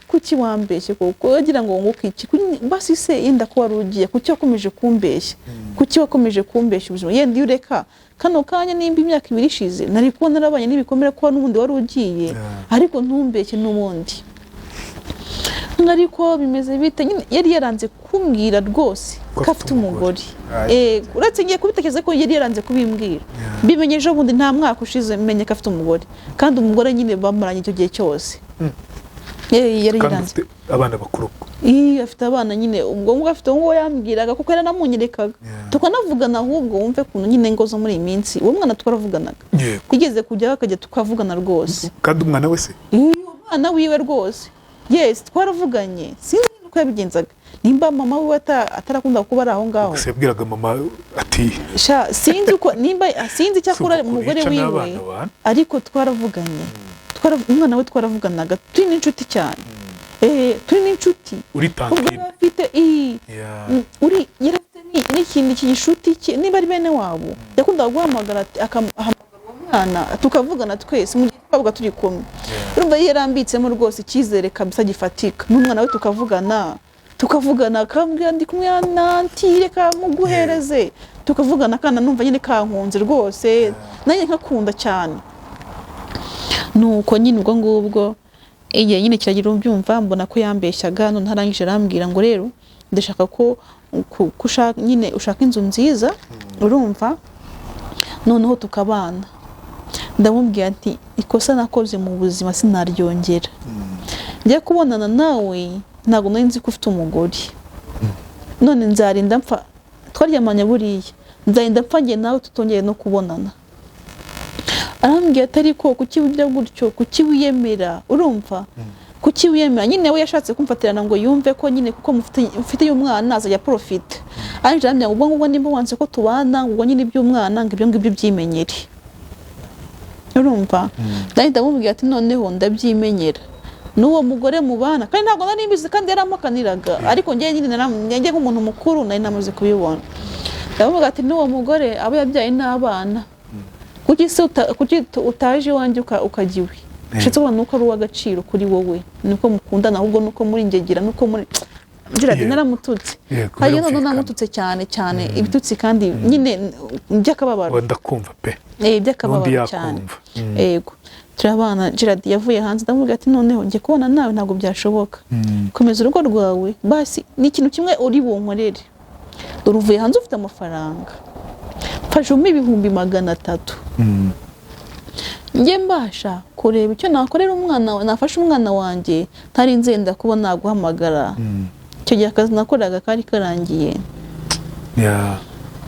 kuki wambeshye koko, wagira ngo nguke iki basi se yenda ko wari ugiye, kuki wakomeje kumbeshya, kuki wakomeje kumbeshya ubuzima. Yenda iyo ureka kano kanya nimba imyaka 2 ishize nari kubona narabanye n'ibikomere ko n'ubundi wari ugiye, ariko ntumbeshye n'ubundi. Ariko bimeze bite nyine, yari yaranze kumbwira rwose. Ko afite umugore. Ay. Uretse ngiye kubitekereza ko yari yaranze kubimbwira, mbimenye ejo bundi, nta mwaka ushize menye ko afite umugore, kandi umugore nyine bamaranye icyo gihe cyose. Yari Kandi yaranze. ufite abana bakuru. Iyo afite abana nyine, ubwo ngubwo afite uwo yambwiraga, kuko yaranamunyerekaga, tukanavugana. Ahubwo wumve ukuntu nyine ingo zo muri iyi minsi, uwo mwana twaravuganaga, igeze kujyaho akajya tukavugana rwose. Kandi umwana wese? Uyu mwana wiwe rwose, yes, twaravuganye. Sinzi uko yabigenzaga, nimba mama wiwe atarakunda kuba ari aho ngaho. Gusa yabwiraga mama ati Sha, sinzi uko, nimba sinzi, icyakora Si uko umugore yica wiwe n'abana bana. Ariko twaravuganye. Umwana we twaravuganaga, turi n'inshuti cyane. Turi n'inshuti. Uri Ubwo tantine. yari afite uri yari afite n'ikindi kigishuti cye, niba ari bene wabo, yakundaga guhamagara, akahamagara uwo mwana tukavugana twese mu gihe twabaga turi kumwe. Urumva yari yarambitsemo rwose icyizere kabisa gifatika, n'umwana we tukavugana, akambwira ndi kumwe na aunty, reka muguhereze, tukavugana. Akana numva nyine kankunze rwose, nanjye nkakunda cyane. Nuko nyine ubwo ngubwo igihe nyine kiragira, ubyumva, mbona ko yambeshyaga. None arangije arambwira ngo rero ndashaka ko nyine ushaka inzu nziza, urumva, noneho tukabana. Ndamubwira ati ikosa nakoze mu buzima sinaryongera. Njya kubonana nawe ntabwo nari nzi ko ufite umugore. None nzarinda mpfa twaryamanye, buriya nzarinda mpfa njye nawe tutongeye no kubonana. Arambwira ati ariko kuki ugira gutyo? Kuki wiyemera? Urumva, kuki wiyemera? Nyine we yashatse kumfatirana ngo yumve ko nyine kuko mufite umwana azajya profite. Arangije arambwira ngo ubwo ngubwo nimba wanze ko tubana, ngo ubwo nyine iby'umwana, ngo ibyo ngibyo byimenyere. Urumva, ndahita ndamubwira ati noneho ndabyimenyera n'uwo mugore mubana. Kandi ntabwo nari mbizi, kandi yarampakaniraga, ariko njyewe nyine njye nk'umuntu mukuru nari namaze kubibona. Ndamubwira ati n'uwo mugore abo yabyaye n'abana, kuki se kuki utaje iwanjye ukajya iwe? Ushatse kubona nuko ari uw'agaciro kuri wowe, nuko mukundana, ahubwo nuko muri ngegera, nuko muri ngira ati naramututse. Yego, Hari noneho birumvikana. namututse cyane cyane, ibitutsi kandi nyine by'akababaro. Wenda kumva pe. By'akababaro N'undi cyane. yakumva. Yego, turabana. Gerard yavuye hanze, ndamubwira ati noneho njye kubona nawe ntabwo byashoboka, komeza urugo rwawe. Basi ni ikintu kimwe uri bunkorere, dore uvuye hanze ufite amafaranga, mfashe umpe 300,000, njye mbasha kureba icyo nakorera umwana nafashe umwana wanjye ntarinze nda kuba naguhamagara. Icyo gihe akazi nakoraga kari karangiye.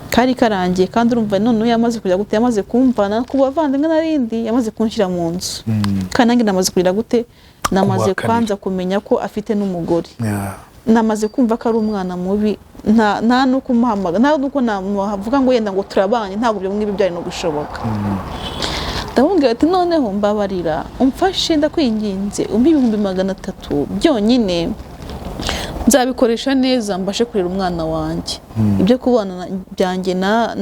Kari karangiye, kandi urumva noneho yamaze kujya gute, yamaze kumvana ku bavandimwe narindi, yamaze kunshyira mu nzu, kandi nanjye namaze kugira gute, namaze Kumuhakanira. kwanza kumenya ko afite n'umugore. Namaze kumva ko ari umwana mubi, nta nuko umuhamagara, nta nuko namuvuga ngo yenda ngo turabanye, ntabwo ibyo ngibyo byari no gushoboka. Ndamubwira ati noneho mbabarira umfashe, ndakwinginze, umpe 300,000 byonyine, nzabikoresha neza mbashe kurera umwana wanjye. Ibyo kubana byanjye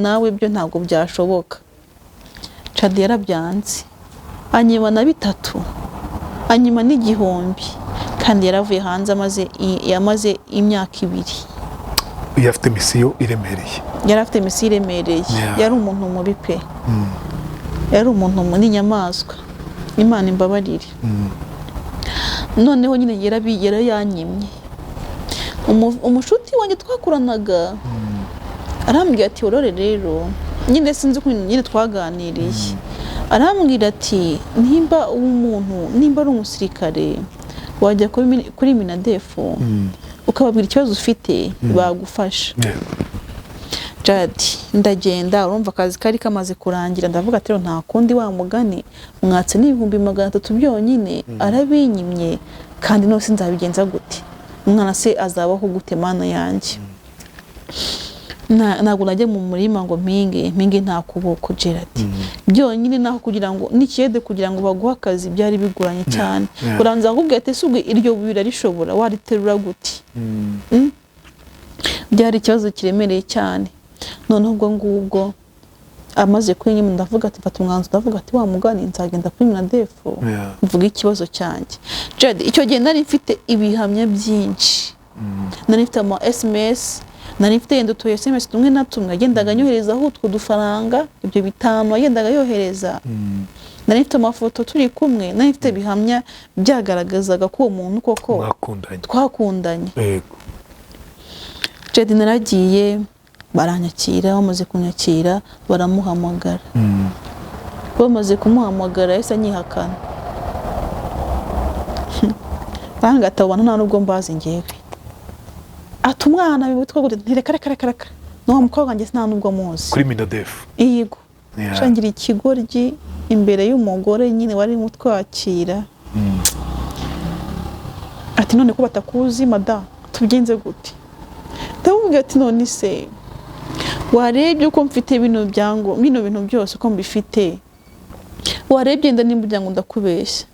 nawe byo ntabwo byashoboka. Cadi yarabyanze, anyima na bitatu, anyima n'igihumbi, kandi yaravuye hanze amaze yamaze imyaka 2. Iyo afite mission iremereye. Yari afite mission iremereye. Yari umuntu mubi pe, yari umuntu n'inyamaswa, Imana imbabarire. Noneho nyine yarayanyimye. Umushuti wanjye twakoranaga arambwira ati orore rero nyine sinzi ukuntu nyine twaganiriye, arambwira ati nimba umuntu, nimba ari umusirikare, wajya kuri MINADEF ukababwira ikibazo ufite, bagufasha. Jadi ndagenda, urumva akazi kari kamaze kurangira, ndavuga ati rero nta kundi, wa mugani mwatse n'300,000 byonyine arabinyimye, kandi none nzabigenza gute? Umwana se azabaho gute? Mana yanjye, ntabwo najya mu murima ngo mpinge mpinge nta kuboko. Gerard, byonyine naho kugira ngo n'ikiyede kugira ngo baguhe akazi byari bigoranye cyane. Uranza nkubwira ati ese ubwo iryo buye urarishobora, wariterura gute? Byari ikibazo kiremereye cyane. Noneho ubwo ngubwo amaze kuyinyima, ndavuga ati mfata umwanzuro, ndavuga ati wa mugani nzagenda kuri MINADEF mvuge ikibazo cyanjye. Gerard, icyo gihe nari mfite ibihamya byinshi, nari mfite ama SMS, nari mfite yenda utu SMS tumwe na tumwe yagendaga anyoherezaho utwo dufaranga, ibyo 5 yagendaga yohereza. Nari mfite amafoto turi kumwe, nari mfite ibihamya byagaragazaga ko uwo muntu koko Mwakundanye. twakundanye. Yego. Jedi, naragiye baranyakira. Bamaze kunyakira baramuhamagara. Bamaze kumuhamagara yahise anyihakana, bangata abo bantu nta nubwo mbazi ngewe. Ati umwana witwa gute? Nti reka, reka, reka, reka, n'uwo mukobwa wanjye nta nubwo muzi. Kuri MINADEF? Yego. Yeah. Shangira ikigoryi imbere y'umugore nyine wari mutwakira. Ati none ko batakuzi mada, tubigenze gute? Ndamubwira ati none se warebye uko mfite bino byango, bino bintu byose uko mbifite, warebye nda nimba ugira ngo ndakubeshya?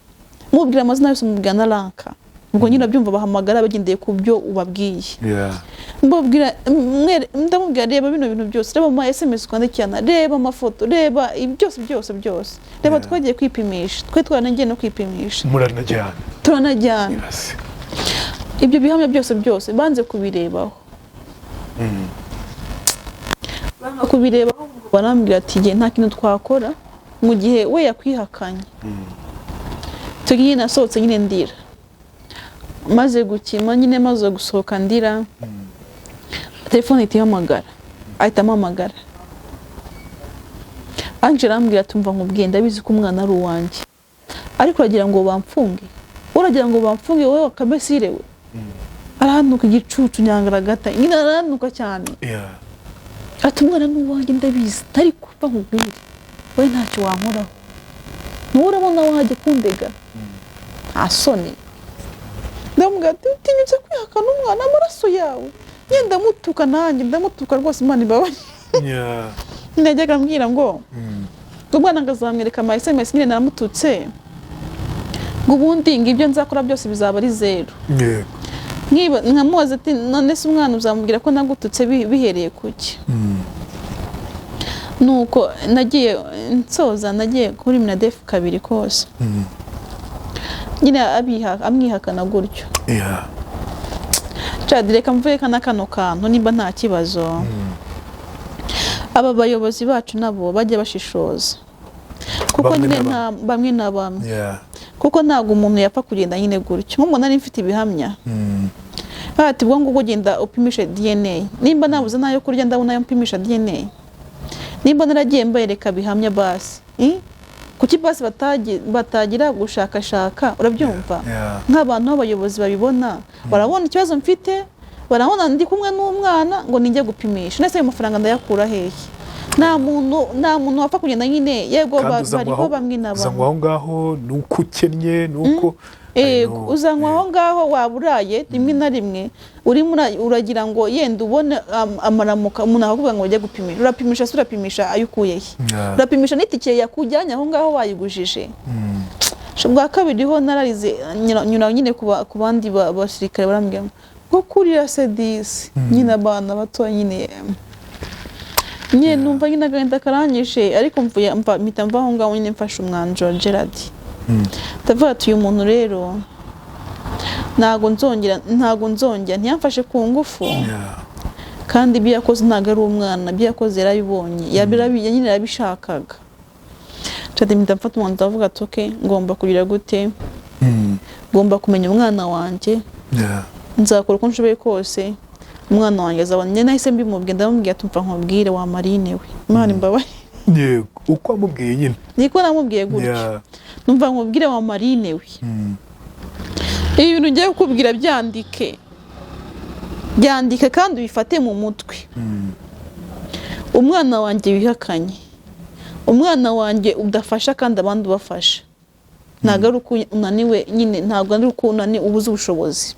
Mubwira amazina yose, mubwira na ranka. Ubwo nyine abyumva, bahamagara bagendeye ku byo ubabwiye. Mbabwira ndamubwira reba bino bintu byose, reba ama SMS twandikirana, reba amafoto, reba ibi byose byose byose, reba. Twagiye kwipimisha, twe twaranagiye no kwipimisha. Muranajyana? Turanajyana. Yes. Ibyo bihamya byose byose banze kubirebaho, banga kubirebaho, barambwira ati igihe nta kintu twakora mu gihe we yakwihakanye. Tugiye, nasohotse nyine ndira, maze gukima nyine, maze gusohoka ndira, telefone ihita ihamagara, ahita ampamagara. Angela arambwira ati umva nkubwiye, ndabizi ko umwana ari uwanjye, ariko uragira ngo bamfunge, uragira ngo bamfunge wowe wakabesire we? Arahanuka igicucu nyangaragata nyine, arahanuka cyane. Ati umwana ni uwanjye ndabizi, ariko mva nkubwire, wowe ntacyo wankoraho, nuwo urabona wajya kundega, nta soni? Ndamubwira ati utinyutse kwihakana umwana amaraso yawe? Nyine ndamutuka, nanjye ndamutuka rwose, Imana ibabarire. Nyine yajyaga ambwira ngo umwana ngo azamwereka ama SMS, nyine naramututse, ngo ubundi ngo ibyo nzakora byose bizaba ari zeru. Nkamubaza ati none se umwana uzamubwira ko nagututse bihereye kuki? Nuko nagiye nsoza, nagiye kuri MINADEF kabiri kose nyine amwihakana gutyo. Chad, reka mvuge kana kano kantu nimba nta kibazo. Aba bayobozi bacu nabo bajya bashishoza kuko Bamwe nyine na nta bamwe na bamwe, kuko ntabwo umuntu yapfa kugenda nyine gutyo. Nk'umuntu nari mfite ibihamya, ati ubwo ngubwo genda upimishe DNA. Nimba nabuze n'ayo kurya, ndabona ayo mpimisha DNA. Nimba naragiye mbereka bihamya basi, Kuki basi batagira gushakashaka, urabyumva? Yeah. Nk'abantu b'abayobozi babibona, barabona ikibazo mfite, barabona ndi kumwe n'umwana, ngo ninjye gupimisha. Nese ayo mafaranga ndayakura hehe? Nta muntu wapfa kugenda nyine. Yego, Kandi uzanywa bariho bamwe na uzanywa bamwe. aho ngaho ni uko ukennye, ni uko I Yego, know. uzanywa aho ngaho waba uraye rimwe na rimwe urimo uragira ngo yenda ubone amaramuka, umuntu akakubwira ngo ujye gupimisha, urapimisha se urapimisha ayo ukuye he? Urapimisha n'itike yakujyanye aho ngaho wayigujije. Bwa kabiri ho nararize, nyura nyine ku bandi basirikare, barambwira ngo kurira se disi nyine abana bato nyine nyine numva nyine agahinda karanyishe, ariko mvuye mpita mva aho ngaho nyine mfashe umwanzuro. Gerard, ndavuga ati uyu muntu rero ntago nzongera, ntago nzongera, ntiyamfashe ku ngufu. Kandi ibyo yakoze ntabwo ari umwana, ibyo yakoze yarabibonye, nyine yarabishakaga. Nshatse mpita mfata umwanzuro, ndavuga ati okay, ngomba kugira gute? Ngomba kumenya umwana wanjye. Nzakora uko nshoboye kose umwana wanjye azabona. Njye nahise mbimubwira, ndamubwira ati mva nkubwire wa Marine we, Imana imbabarire. Yego, uko wamubwiye nyine. Niko namubwiye gutyo. Numva nkubwire wa Marine we, ibi bintu ngiye kukubwira byandike, byandike kandi ubifate mu mutwe. Umwana wanjye wihakanye, umwana wanjye udafasha kandi abandi ubafasha, ntabwo ari uko unaniwe nyine, ntabwo ari uko ubuze ubushobozi.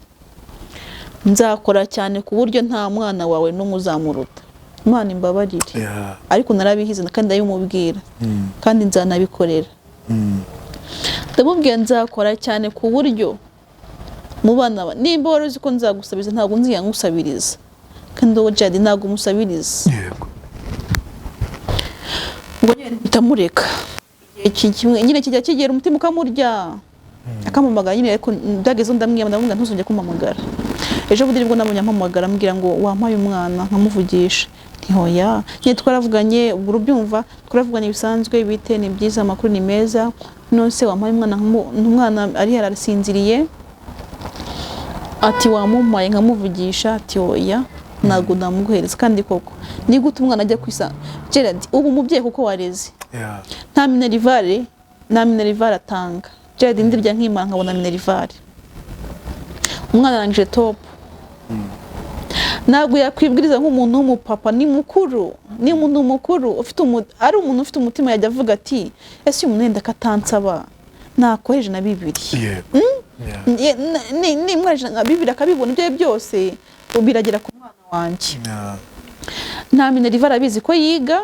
Nzakora cyane ku buryo nta mwana wawe n'umwe uzamuruta, Imana imbabarire. Ariko narabihize kandi ndabimubwira, kandi nzanabikorera. Ndamubwira nzakora cyane ku buryo mu bana nimba wari uzi ko nzagusabiriza, ntabwo nzigera ngusabiriza, kandi wowe Jadi ntabwo umusabiriza. Ubwo nyine mpita mureka. Igihe kimwe nyine kijya kigera umutima ukamurya, akampamagara nyine, ariko byageze ndamwiyama, ndamubwira ntuzongere kumpamagara. Ejo bundi nibwo nabonye ampamagara, ambwira ngo wampaye umwana nkamuvugisha. Nti hoya. Nyine twaravuganye, ubwo urubyumva, twaravuganye bisanzwe, bite, ni byiza, amakuru ni meza, none se wampaye umwana umwana ari yarasinziriye, ati wamumpaye nkamuvugisha? Ati oya. Ntabwo namuguhereza. Kandi koko ni gute umwana ajya kwisa? Gerard, ubu umubyeyi kuko wareze, nta minerval atanga. Gerard, ndirya nkimara nkabona minerval, umwana arangije top, ntabwo yakwibwiriza nk'umuntu w'umupapa. Ni mukuru, ni umuntu mukuru ufite ari umuntu ufite umutima, yajya avuga ati: "Ese uyu muntu wenda akatansaba nakoheje na bibiri?" Nimwohereje nka bibiri akabibona, ibyo byose biragera ku mwana wanjye. Nta minerval, arabizi ko yiga,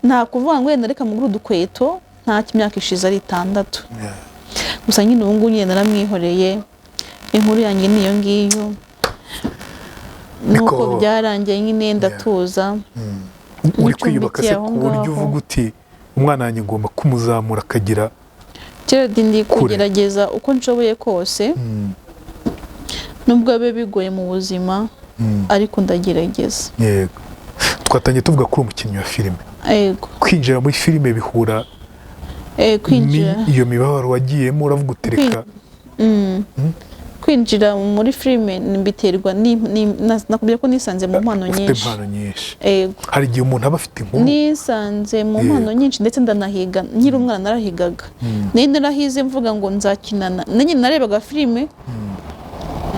nta kuvuga ngo wenda reka mugure udukweto, nta. Imyaka ishize ari 6. Gusa nyine ubu ngubu nyine naramwihoreye. Inkuru yanjye niyo ngiyo, nuko byarangiye nyine ndatuza. Uri kwiyubaka se Mucumbikiye aho ku buryo ngaho. uvuga uti: "Umwana wanjye ngomba kumuzamura akagira Gerard, ndi kure"? kugerageza uko nshoboye kose, nubwo biba bigoye mu buzima, ariko ndagerageza. Yego, twatangiye tuvuga kuri umukinnyi wa filime. Yego. Kwinjira muri filime bihura Kwinjira n'iyo mibabaro wagiyemo, uravuga utereka. Kwinjira muri filime biterwa nakubwiye ko nisanze mu mpano Ufite nyinshi. impano nyinshi. Yego. Hari igihe umuntu aba afite inkuru. Nisanze mu mpano nyinshi, ndetse ndanahiga. Nkiri umwana narahigaga, nari narahize mvuga ngo nzakinana na nyine. Narebaga filime,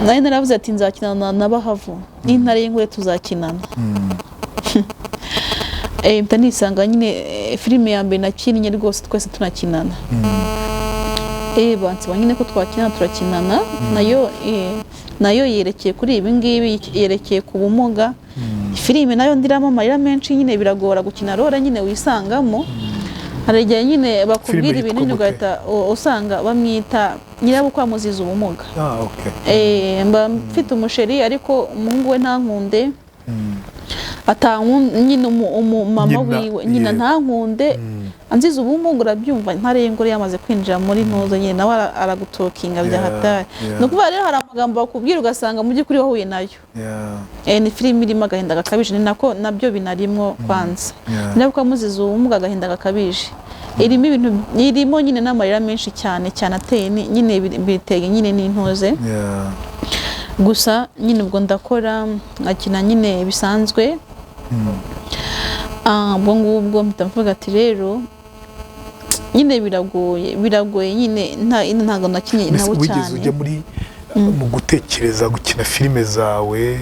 nari naravuze ati: "Nzakinana na Bahavu n'Intare y'Ingore, tuzakinana." Mpita nisanga nyine, filime ya mbere nakinnye rwose twese tunakinana. Bansaba nyine ko twakinana, turakinana. Nayo nayo yerekeye kuri ibi ngibi, yerekeye ku bumuga. Filime nayo ndiramo amarira menshi nyine, biragora gukina role nyine wisangamo. Hari igihe nyine bakubwira Filime ibintu yitwa nyine gute? ugahita usanga bamwita nyirabukwe amuziza ubumuga. Ah, okay. Mba mfite umusheri, ariko umuhungu we ntankunde, atankunda nyine, umumama Nyina, wiwe nyina ntankunde anziza ubumuga. Urabyumva, Intare y'Ingore yamaze kwinjira muri ntuzo nyine, nawe aragutokinga bya hatari. Ni ukuvuga rero hari amagambo bakubwira ugasanga mu by'ukuri wahuye nayo. Ni filime irimo agahinda gakabije, ni nako nabyo binarimwo kwanza. Nyirabukwe amuziza ubumuga, agahinda gakabije, irimo ibintu, irimo nyine n'amarira menshi cyane cyane ateye nyine biteye nyine n'intuze. Gusa nyine ubwo ndakora, nkakina nyine bisanzwe. Ubwo ngubwo mpita mvuga ati: "Rero nyine biragoye, biragoye nyine." Ntabwo nakinye Mbese nabo wigeze cyane. ujya muri mu gutekereza gukina filime zawe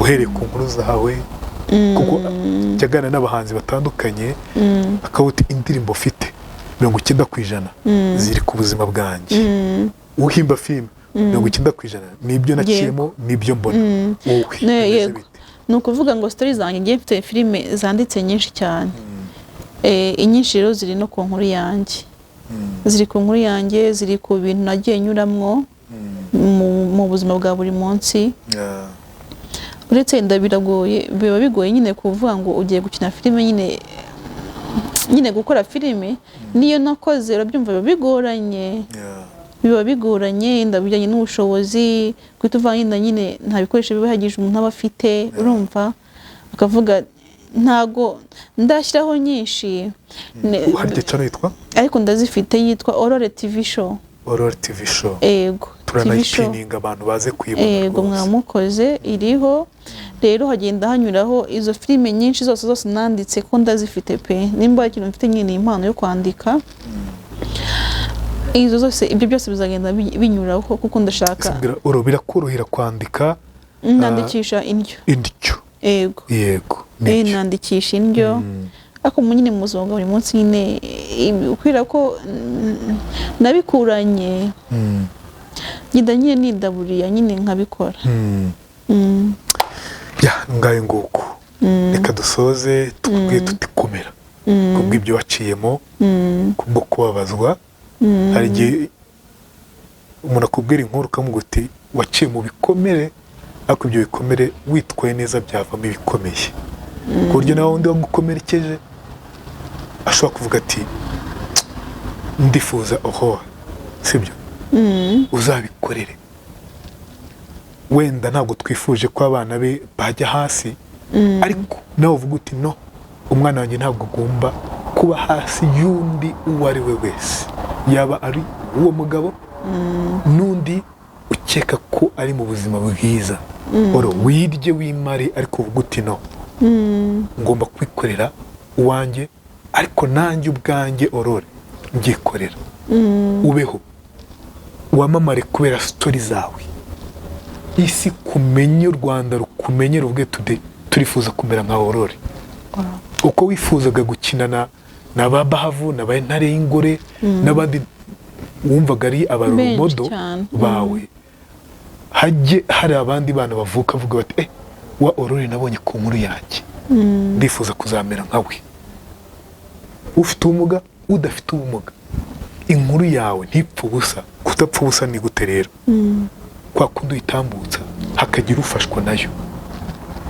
uhereye ku nkuru zawe? Kuko jya aganira n'abahanzi batandukanye, akaba uti: "Indirimbo ufite 90% ziri ku buzima bwanjye." Uhimba filime, 90% nibyo naciyemo, nibyo mbona. Wowe bimeze Yego. bite? Ni ukuvuga ngo story zanjye, ngiye mfite filime zanditse nyinshi cyane. Inyinshi rero ziri no ku nkuru yanjye, ziri ku nkuru yanjye, ziri ku bintu nagiye nyuramwo mu buzima bwa buri munsi. Uretse wenda biragoye, biba bigoye nyine kuvuga ngo ugiye gukina filime nyine gukora filime niyo nakoze, urabyumva, biba bigoranye. Biba bigoranye wenda bijyanye n'ubushobozi, guhita uvuga wenda nyine nta bikoresho biba bihagije umuntu aba afite, urumva, akavuga ntago ndashyiraho nyinshi. Hari igihe channel yitwa? Ariko ndazifite, yitwa Aurore TV Show. Aurore TV Show. Ego, TV Show. Turanayipininga, abantu baze kuyibona. Ego. Rwose. Mwamukoze, iriho rero, hagenda hanyuraho izo filime nyinshi zose zose nanditse, ko ndazifite pe. Nimba hari ikintu mfite nyine ni impano yo kwandika. Izo zose, ibyo byose bizagenda binyuraho kuko ndashaka. Ese mbwira, Oro, birakorohera kwandika? Nandikisha indyo. Indyo. Ego. Yego, nibyo. Nandikisha indyo, ariko mu nyine mu buzima bwa buri munsi nyine, kubera ko nabikuranye, ngenda nyine nidaburiya nyine nkabikora. Ya, ngayo nguko, reka dusoze tukubwiye tuti: "Komera kubw'ibyo waciyemo, kubwo kubabazwa." Hari igihe umuntu akubwira inkuru ukamubwira uti: "Waciye mu bikomere," ariko ibyo bikomere witwaye neza byavamo ibikomeye, ku buryo nawe wundi wagukomerekeje ashobora kuvuga ati: "Ndifuza oho." Sibyo? Uzabikorere. Wenda ntabwo twifuje ko abana be bajya hasi, ariko nawe uvuga uti: "No, umwana wanjye ntabwo agomba kuba hasi y'undi uwo ari we wese, yaba ari uwo mugabo n'undi." Ukeka ko ari mu buzima bwiza. Oro wirye wimare, ariko uvuga uti: "No, ngomba kwikorera uwanjye, ariko nanjye ubwanjye Aurore mbyikorera." Ubeho, wamamare kubera story zawe, isi kumenye, u Rwanda rukumenye, ruvuge tude turifuza kumera nka Aurore. Uko wifuzaga gukinana na ba Bahavu na ba Intare y'Ingore n'abandi wumvaga ari aba role model Benshi cyane. bawe, hajye hari abandi bana bavuka bavuga bati: "Eh, wa Aurore nabonye ku nkuru yanjye, ndifuza kuzamera nka we." Ufite ubumuga, udafite ubumuga, inkuru yawe ntipfe ubusa. Kudapfa ubusa ni gute rero? Kwa kundi uyitambutsa hakagira ufashwa nayo,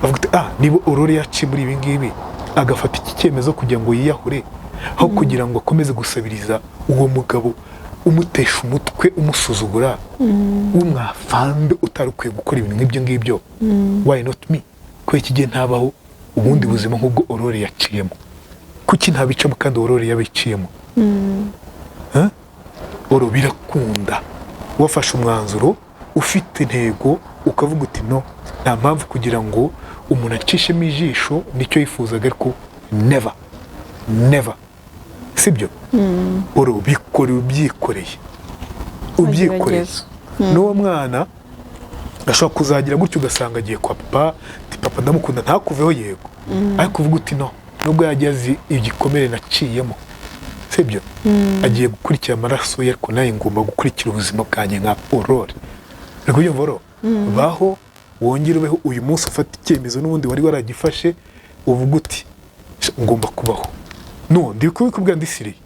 bavuga ati: "Ah, niba Aurore yaciye muri ibi ngibi, agafata iki cyemezo kugira ngo yiyahure aho kugira ngo akomeze gusabiriza uwo mugabo umutesha umutwe, umusuzugura, w'umwafande utari ukwiye gukora ibintu nk'ibyo ngibyo, why not me? Kubera iki gihe ntabaho ubundi buzima nk'ubwo Aurore yaciyemo? Kuki ntabicamo kandi Aurore yabiciyemo?" Huh? Oro, birakunda. Wafashe umwanzuro, ufite intego, ukavuga uti: "No, nta mpamvu kugira ngo umuntu acishemo ijisho." Nicyo yifuzaga, ariko never, never, sibyo? Oro, bikore ubyikoreye, ubyikoreye. Agerageza. N'uwo mwana ashobora kuzagira gutyo, ugasanga agiye kwa papa, ati: "Papa ndamukunda, ntakuveho." Yego, ariko uvuga uti: "No, nubwo yagiye azi igikomere naciyemo, sibyo, agiye gukurikira amaraso ye, ariko nawe ngomba gukurikira ubuzima bwanjye nka Aurore." Uri kubyumva, Aurore? Baho, wongere ubeho. Uyu munsi ufata icyemezo n'ubundi wari waragifashe, uvuga uti: "Ngomba kubaho." No ndi kubikubwira, ndi serious,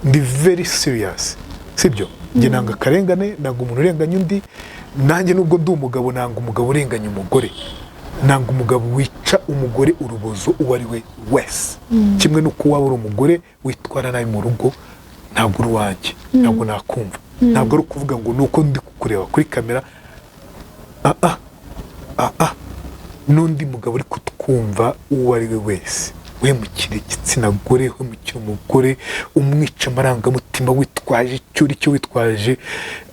ndi very serious, sibyo? Njye nanga akarengane, nanga umuntu urenganya undi. Nanjye nubwo ndi umugabo, nanga umugabo urenganya umugore, nanga umugabo wica umugore urubozo, uwo ari we wese. Kimwe n'uko waba uri umugore witwara nabi mu rugo, ntabwo uri uwanjye, ntabwo nakumva. Ntabwo ari ukuvuga ngo ni uko ndi kukureba kuri kamera. Ah ah ah ah, n'undi mugabo uri kutwumva uwo ari we wese uhemukira igitsina gore, uhemukira umugore, umwica amarangamutima, witwaje icyo uri cyo, witwaje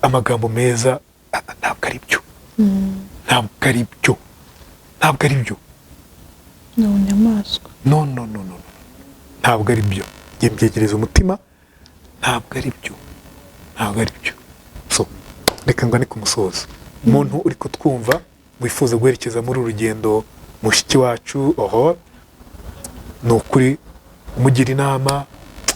amagambo meza, ah, ah, ntabwo ari byo, ntabwo ari byo, ntabwo ari byo. Ni ubunyamaswa. No, no, no, no, ntabwo ari byo. Njye mbyegereza umutima, ntabwo ari byo, ntabwo ari byo. So reka ngane ku musozo. Umuntu uri kutwumva wifuza guherekeza muri uru rugendo mushiki wacu Aurore, ni ukuri umugira inama,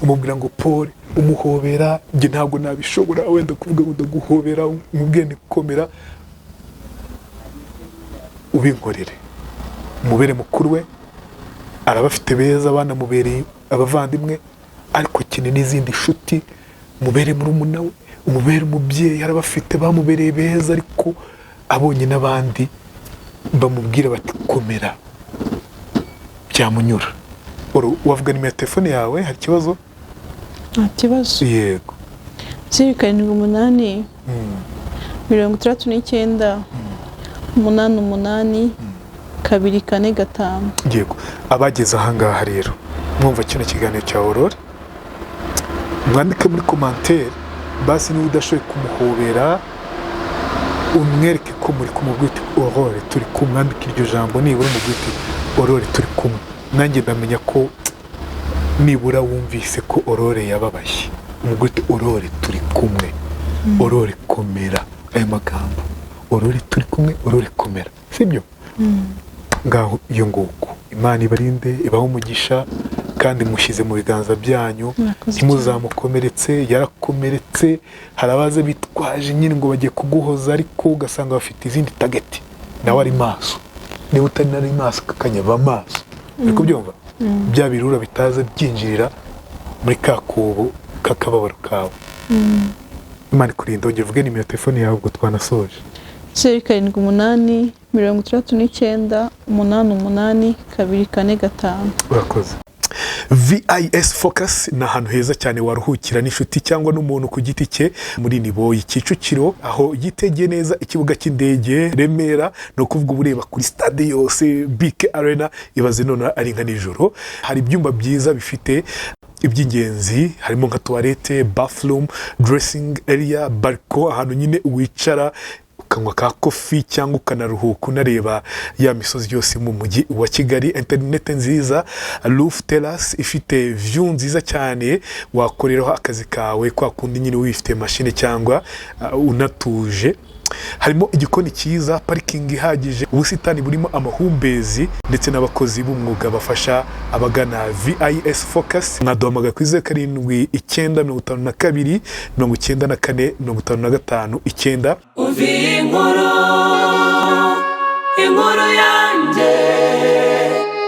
umubwira ngo pole, umuhobera. Njye ntabwo nabishobora wenda kuvuga ngo ndaguhobera, umubwire nikomera, ubinkorere, umubere mukuru we. Arabafite beza banamubereye abavandimwe, ariko akeneye n'izindi nshuti. Umubere murumuna we, umubere umubyeyi. Arabafite bamubereye beza, ariko abonye n'abandi bamubwira bati: "Komera", byamunyura. Wavuga nimero ya telefone yawe, hari ikibazo? Nta kibazo. Yego. 078 69 88 245. Yego. Abageze ahangaha rero mwumva kino kiganiro cya Aurore, mwandike muri commentaire. Basi niba udashoboye kumuhobera, umwereke ko muri kumubwira uti: "Aurore, turi kumwe." Mwandike iryo jambo nibura, umubwira uti: "Aurore, turi kumwe." Nanjye ndamenya ko nibura wumvise ko Aurore yababaye. Umubwira uti: "Aurore, turi kumwe. Aurore, komera." Ayo magambo: "Aurore, turi kumwe. Aurore, komera." Sibyo? Ngaho iyo nguko. Imana ibarinde, ibahe umugisha, kandi mushyize mu biganza byanyu. Murakoze. Ntimuzamukomeretse, yarakomeretse. Hari abaza bitwaje nyine ngo bagiye kuguhoza, ariko ugasanga bafite izindi target. Nawe ari maso. Niba utari nari maso kakanya, ba maso. Uri kubyumva? Bya birura bitaza byinjirira muri ka kobo k'akababaro kawe. Imana ikurinda. Ongera uvuge nimero ya telefone yawe, ubwo twanasoje. 078 69 88 245. Urakoze. VIS Focus ni ahantu heza cyane waruhukira n'inshuti cyangwa n'umuntu ku giti cye, muri Niboyi, Kicukiro, aho yitegeye neza ikibuga cy'indege Remera. Ni ukuvuga uba ureba kuri stade yose, BK Arena. Ibaze none ari nka nijoro. Hari ibyumba byiza bifite iby'ingenzi, harimo nka toilette, bathroom, dressing area, balcon, ahantu nyine wicara. ukanywa ka coffee cyangwa ukanaruhuka unareba ya misozi yose mu mujyi wa Kigali. Interinete nziza, roof terrace ifite view nziza cyane, wakoreraho akazi kawe kwa kundi nyine wifite mashine cyangwa unatuje. Harimo igikoni cyiza, parikingi ihagije, ubusitani burimo amahumbezi ndetse n'abakozi b'umwuga bafasha abagana VIS Focus. Mwaduhamagara kuri 0795229455. Umva iyi nkuru, inkuru yanjye.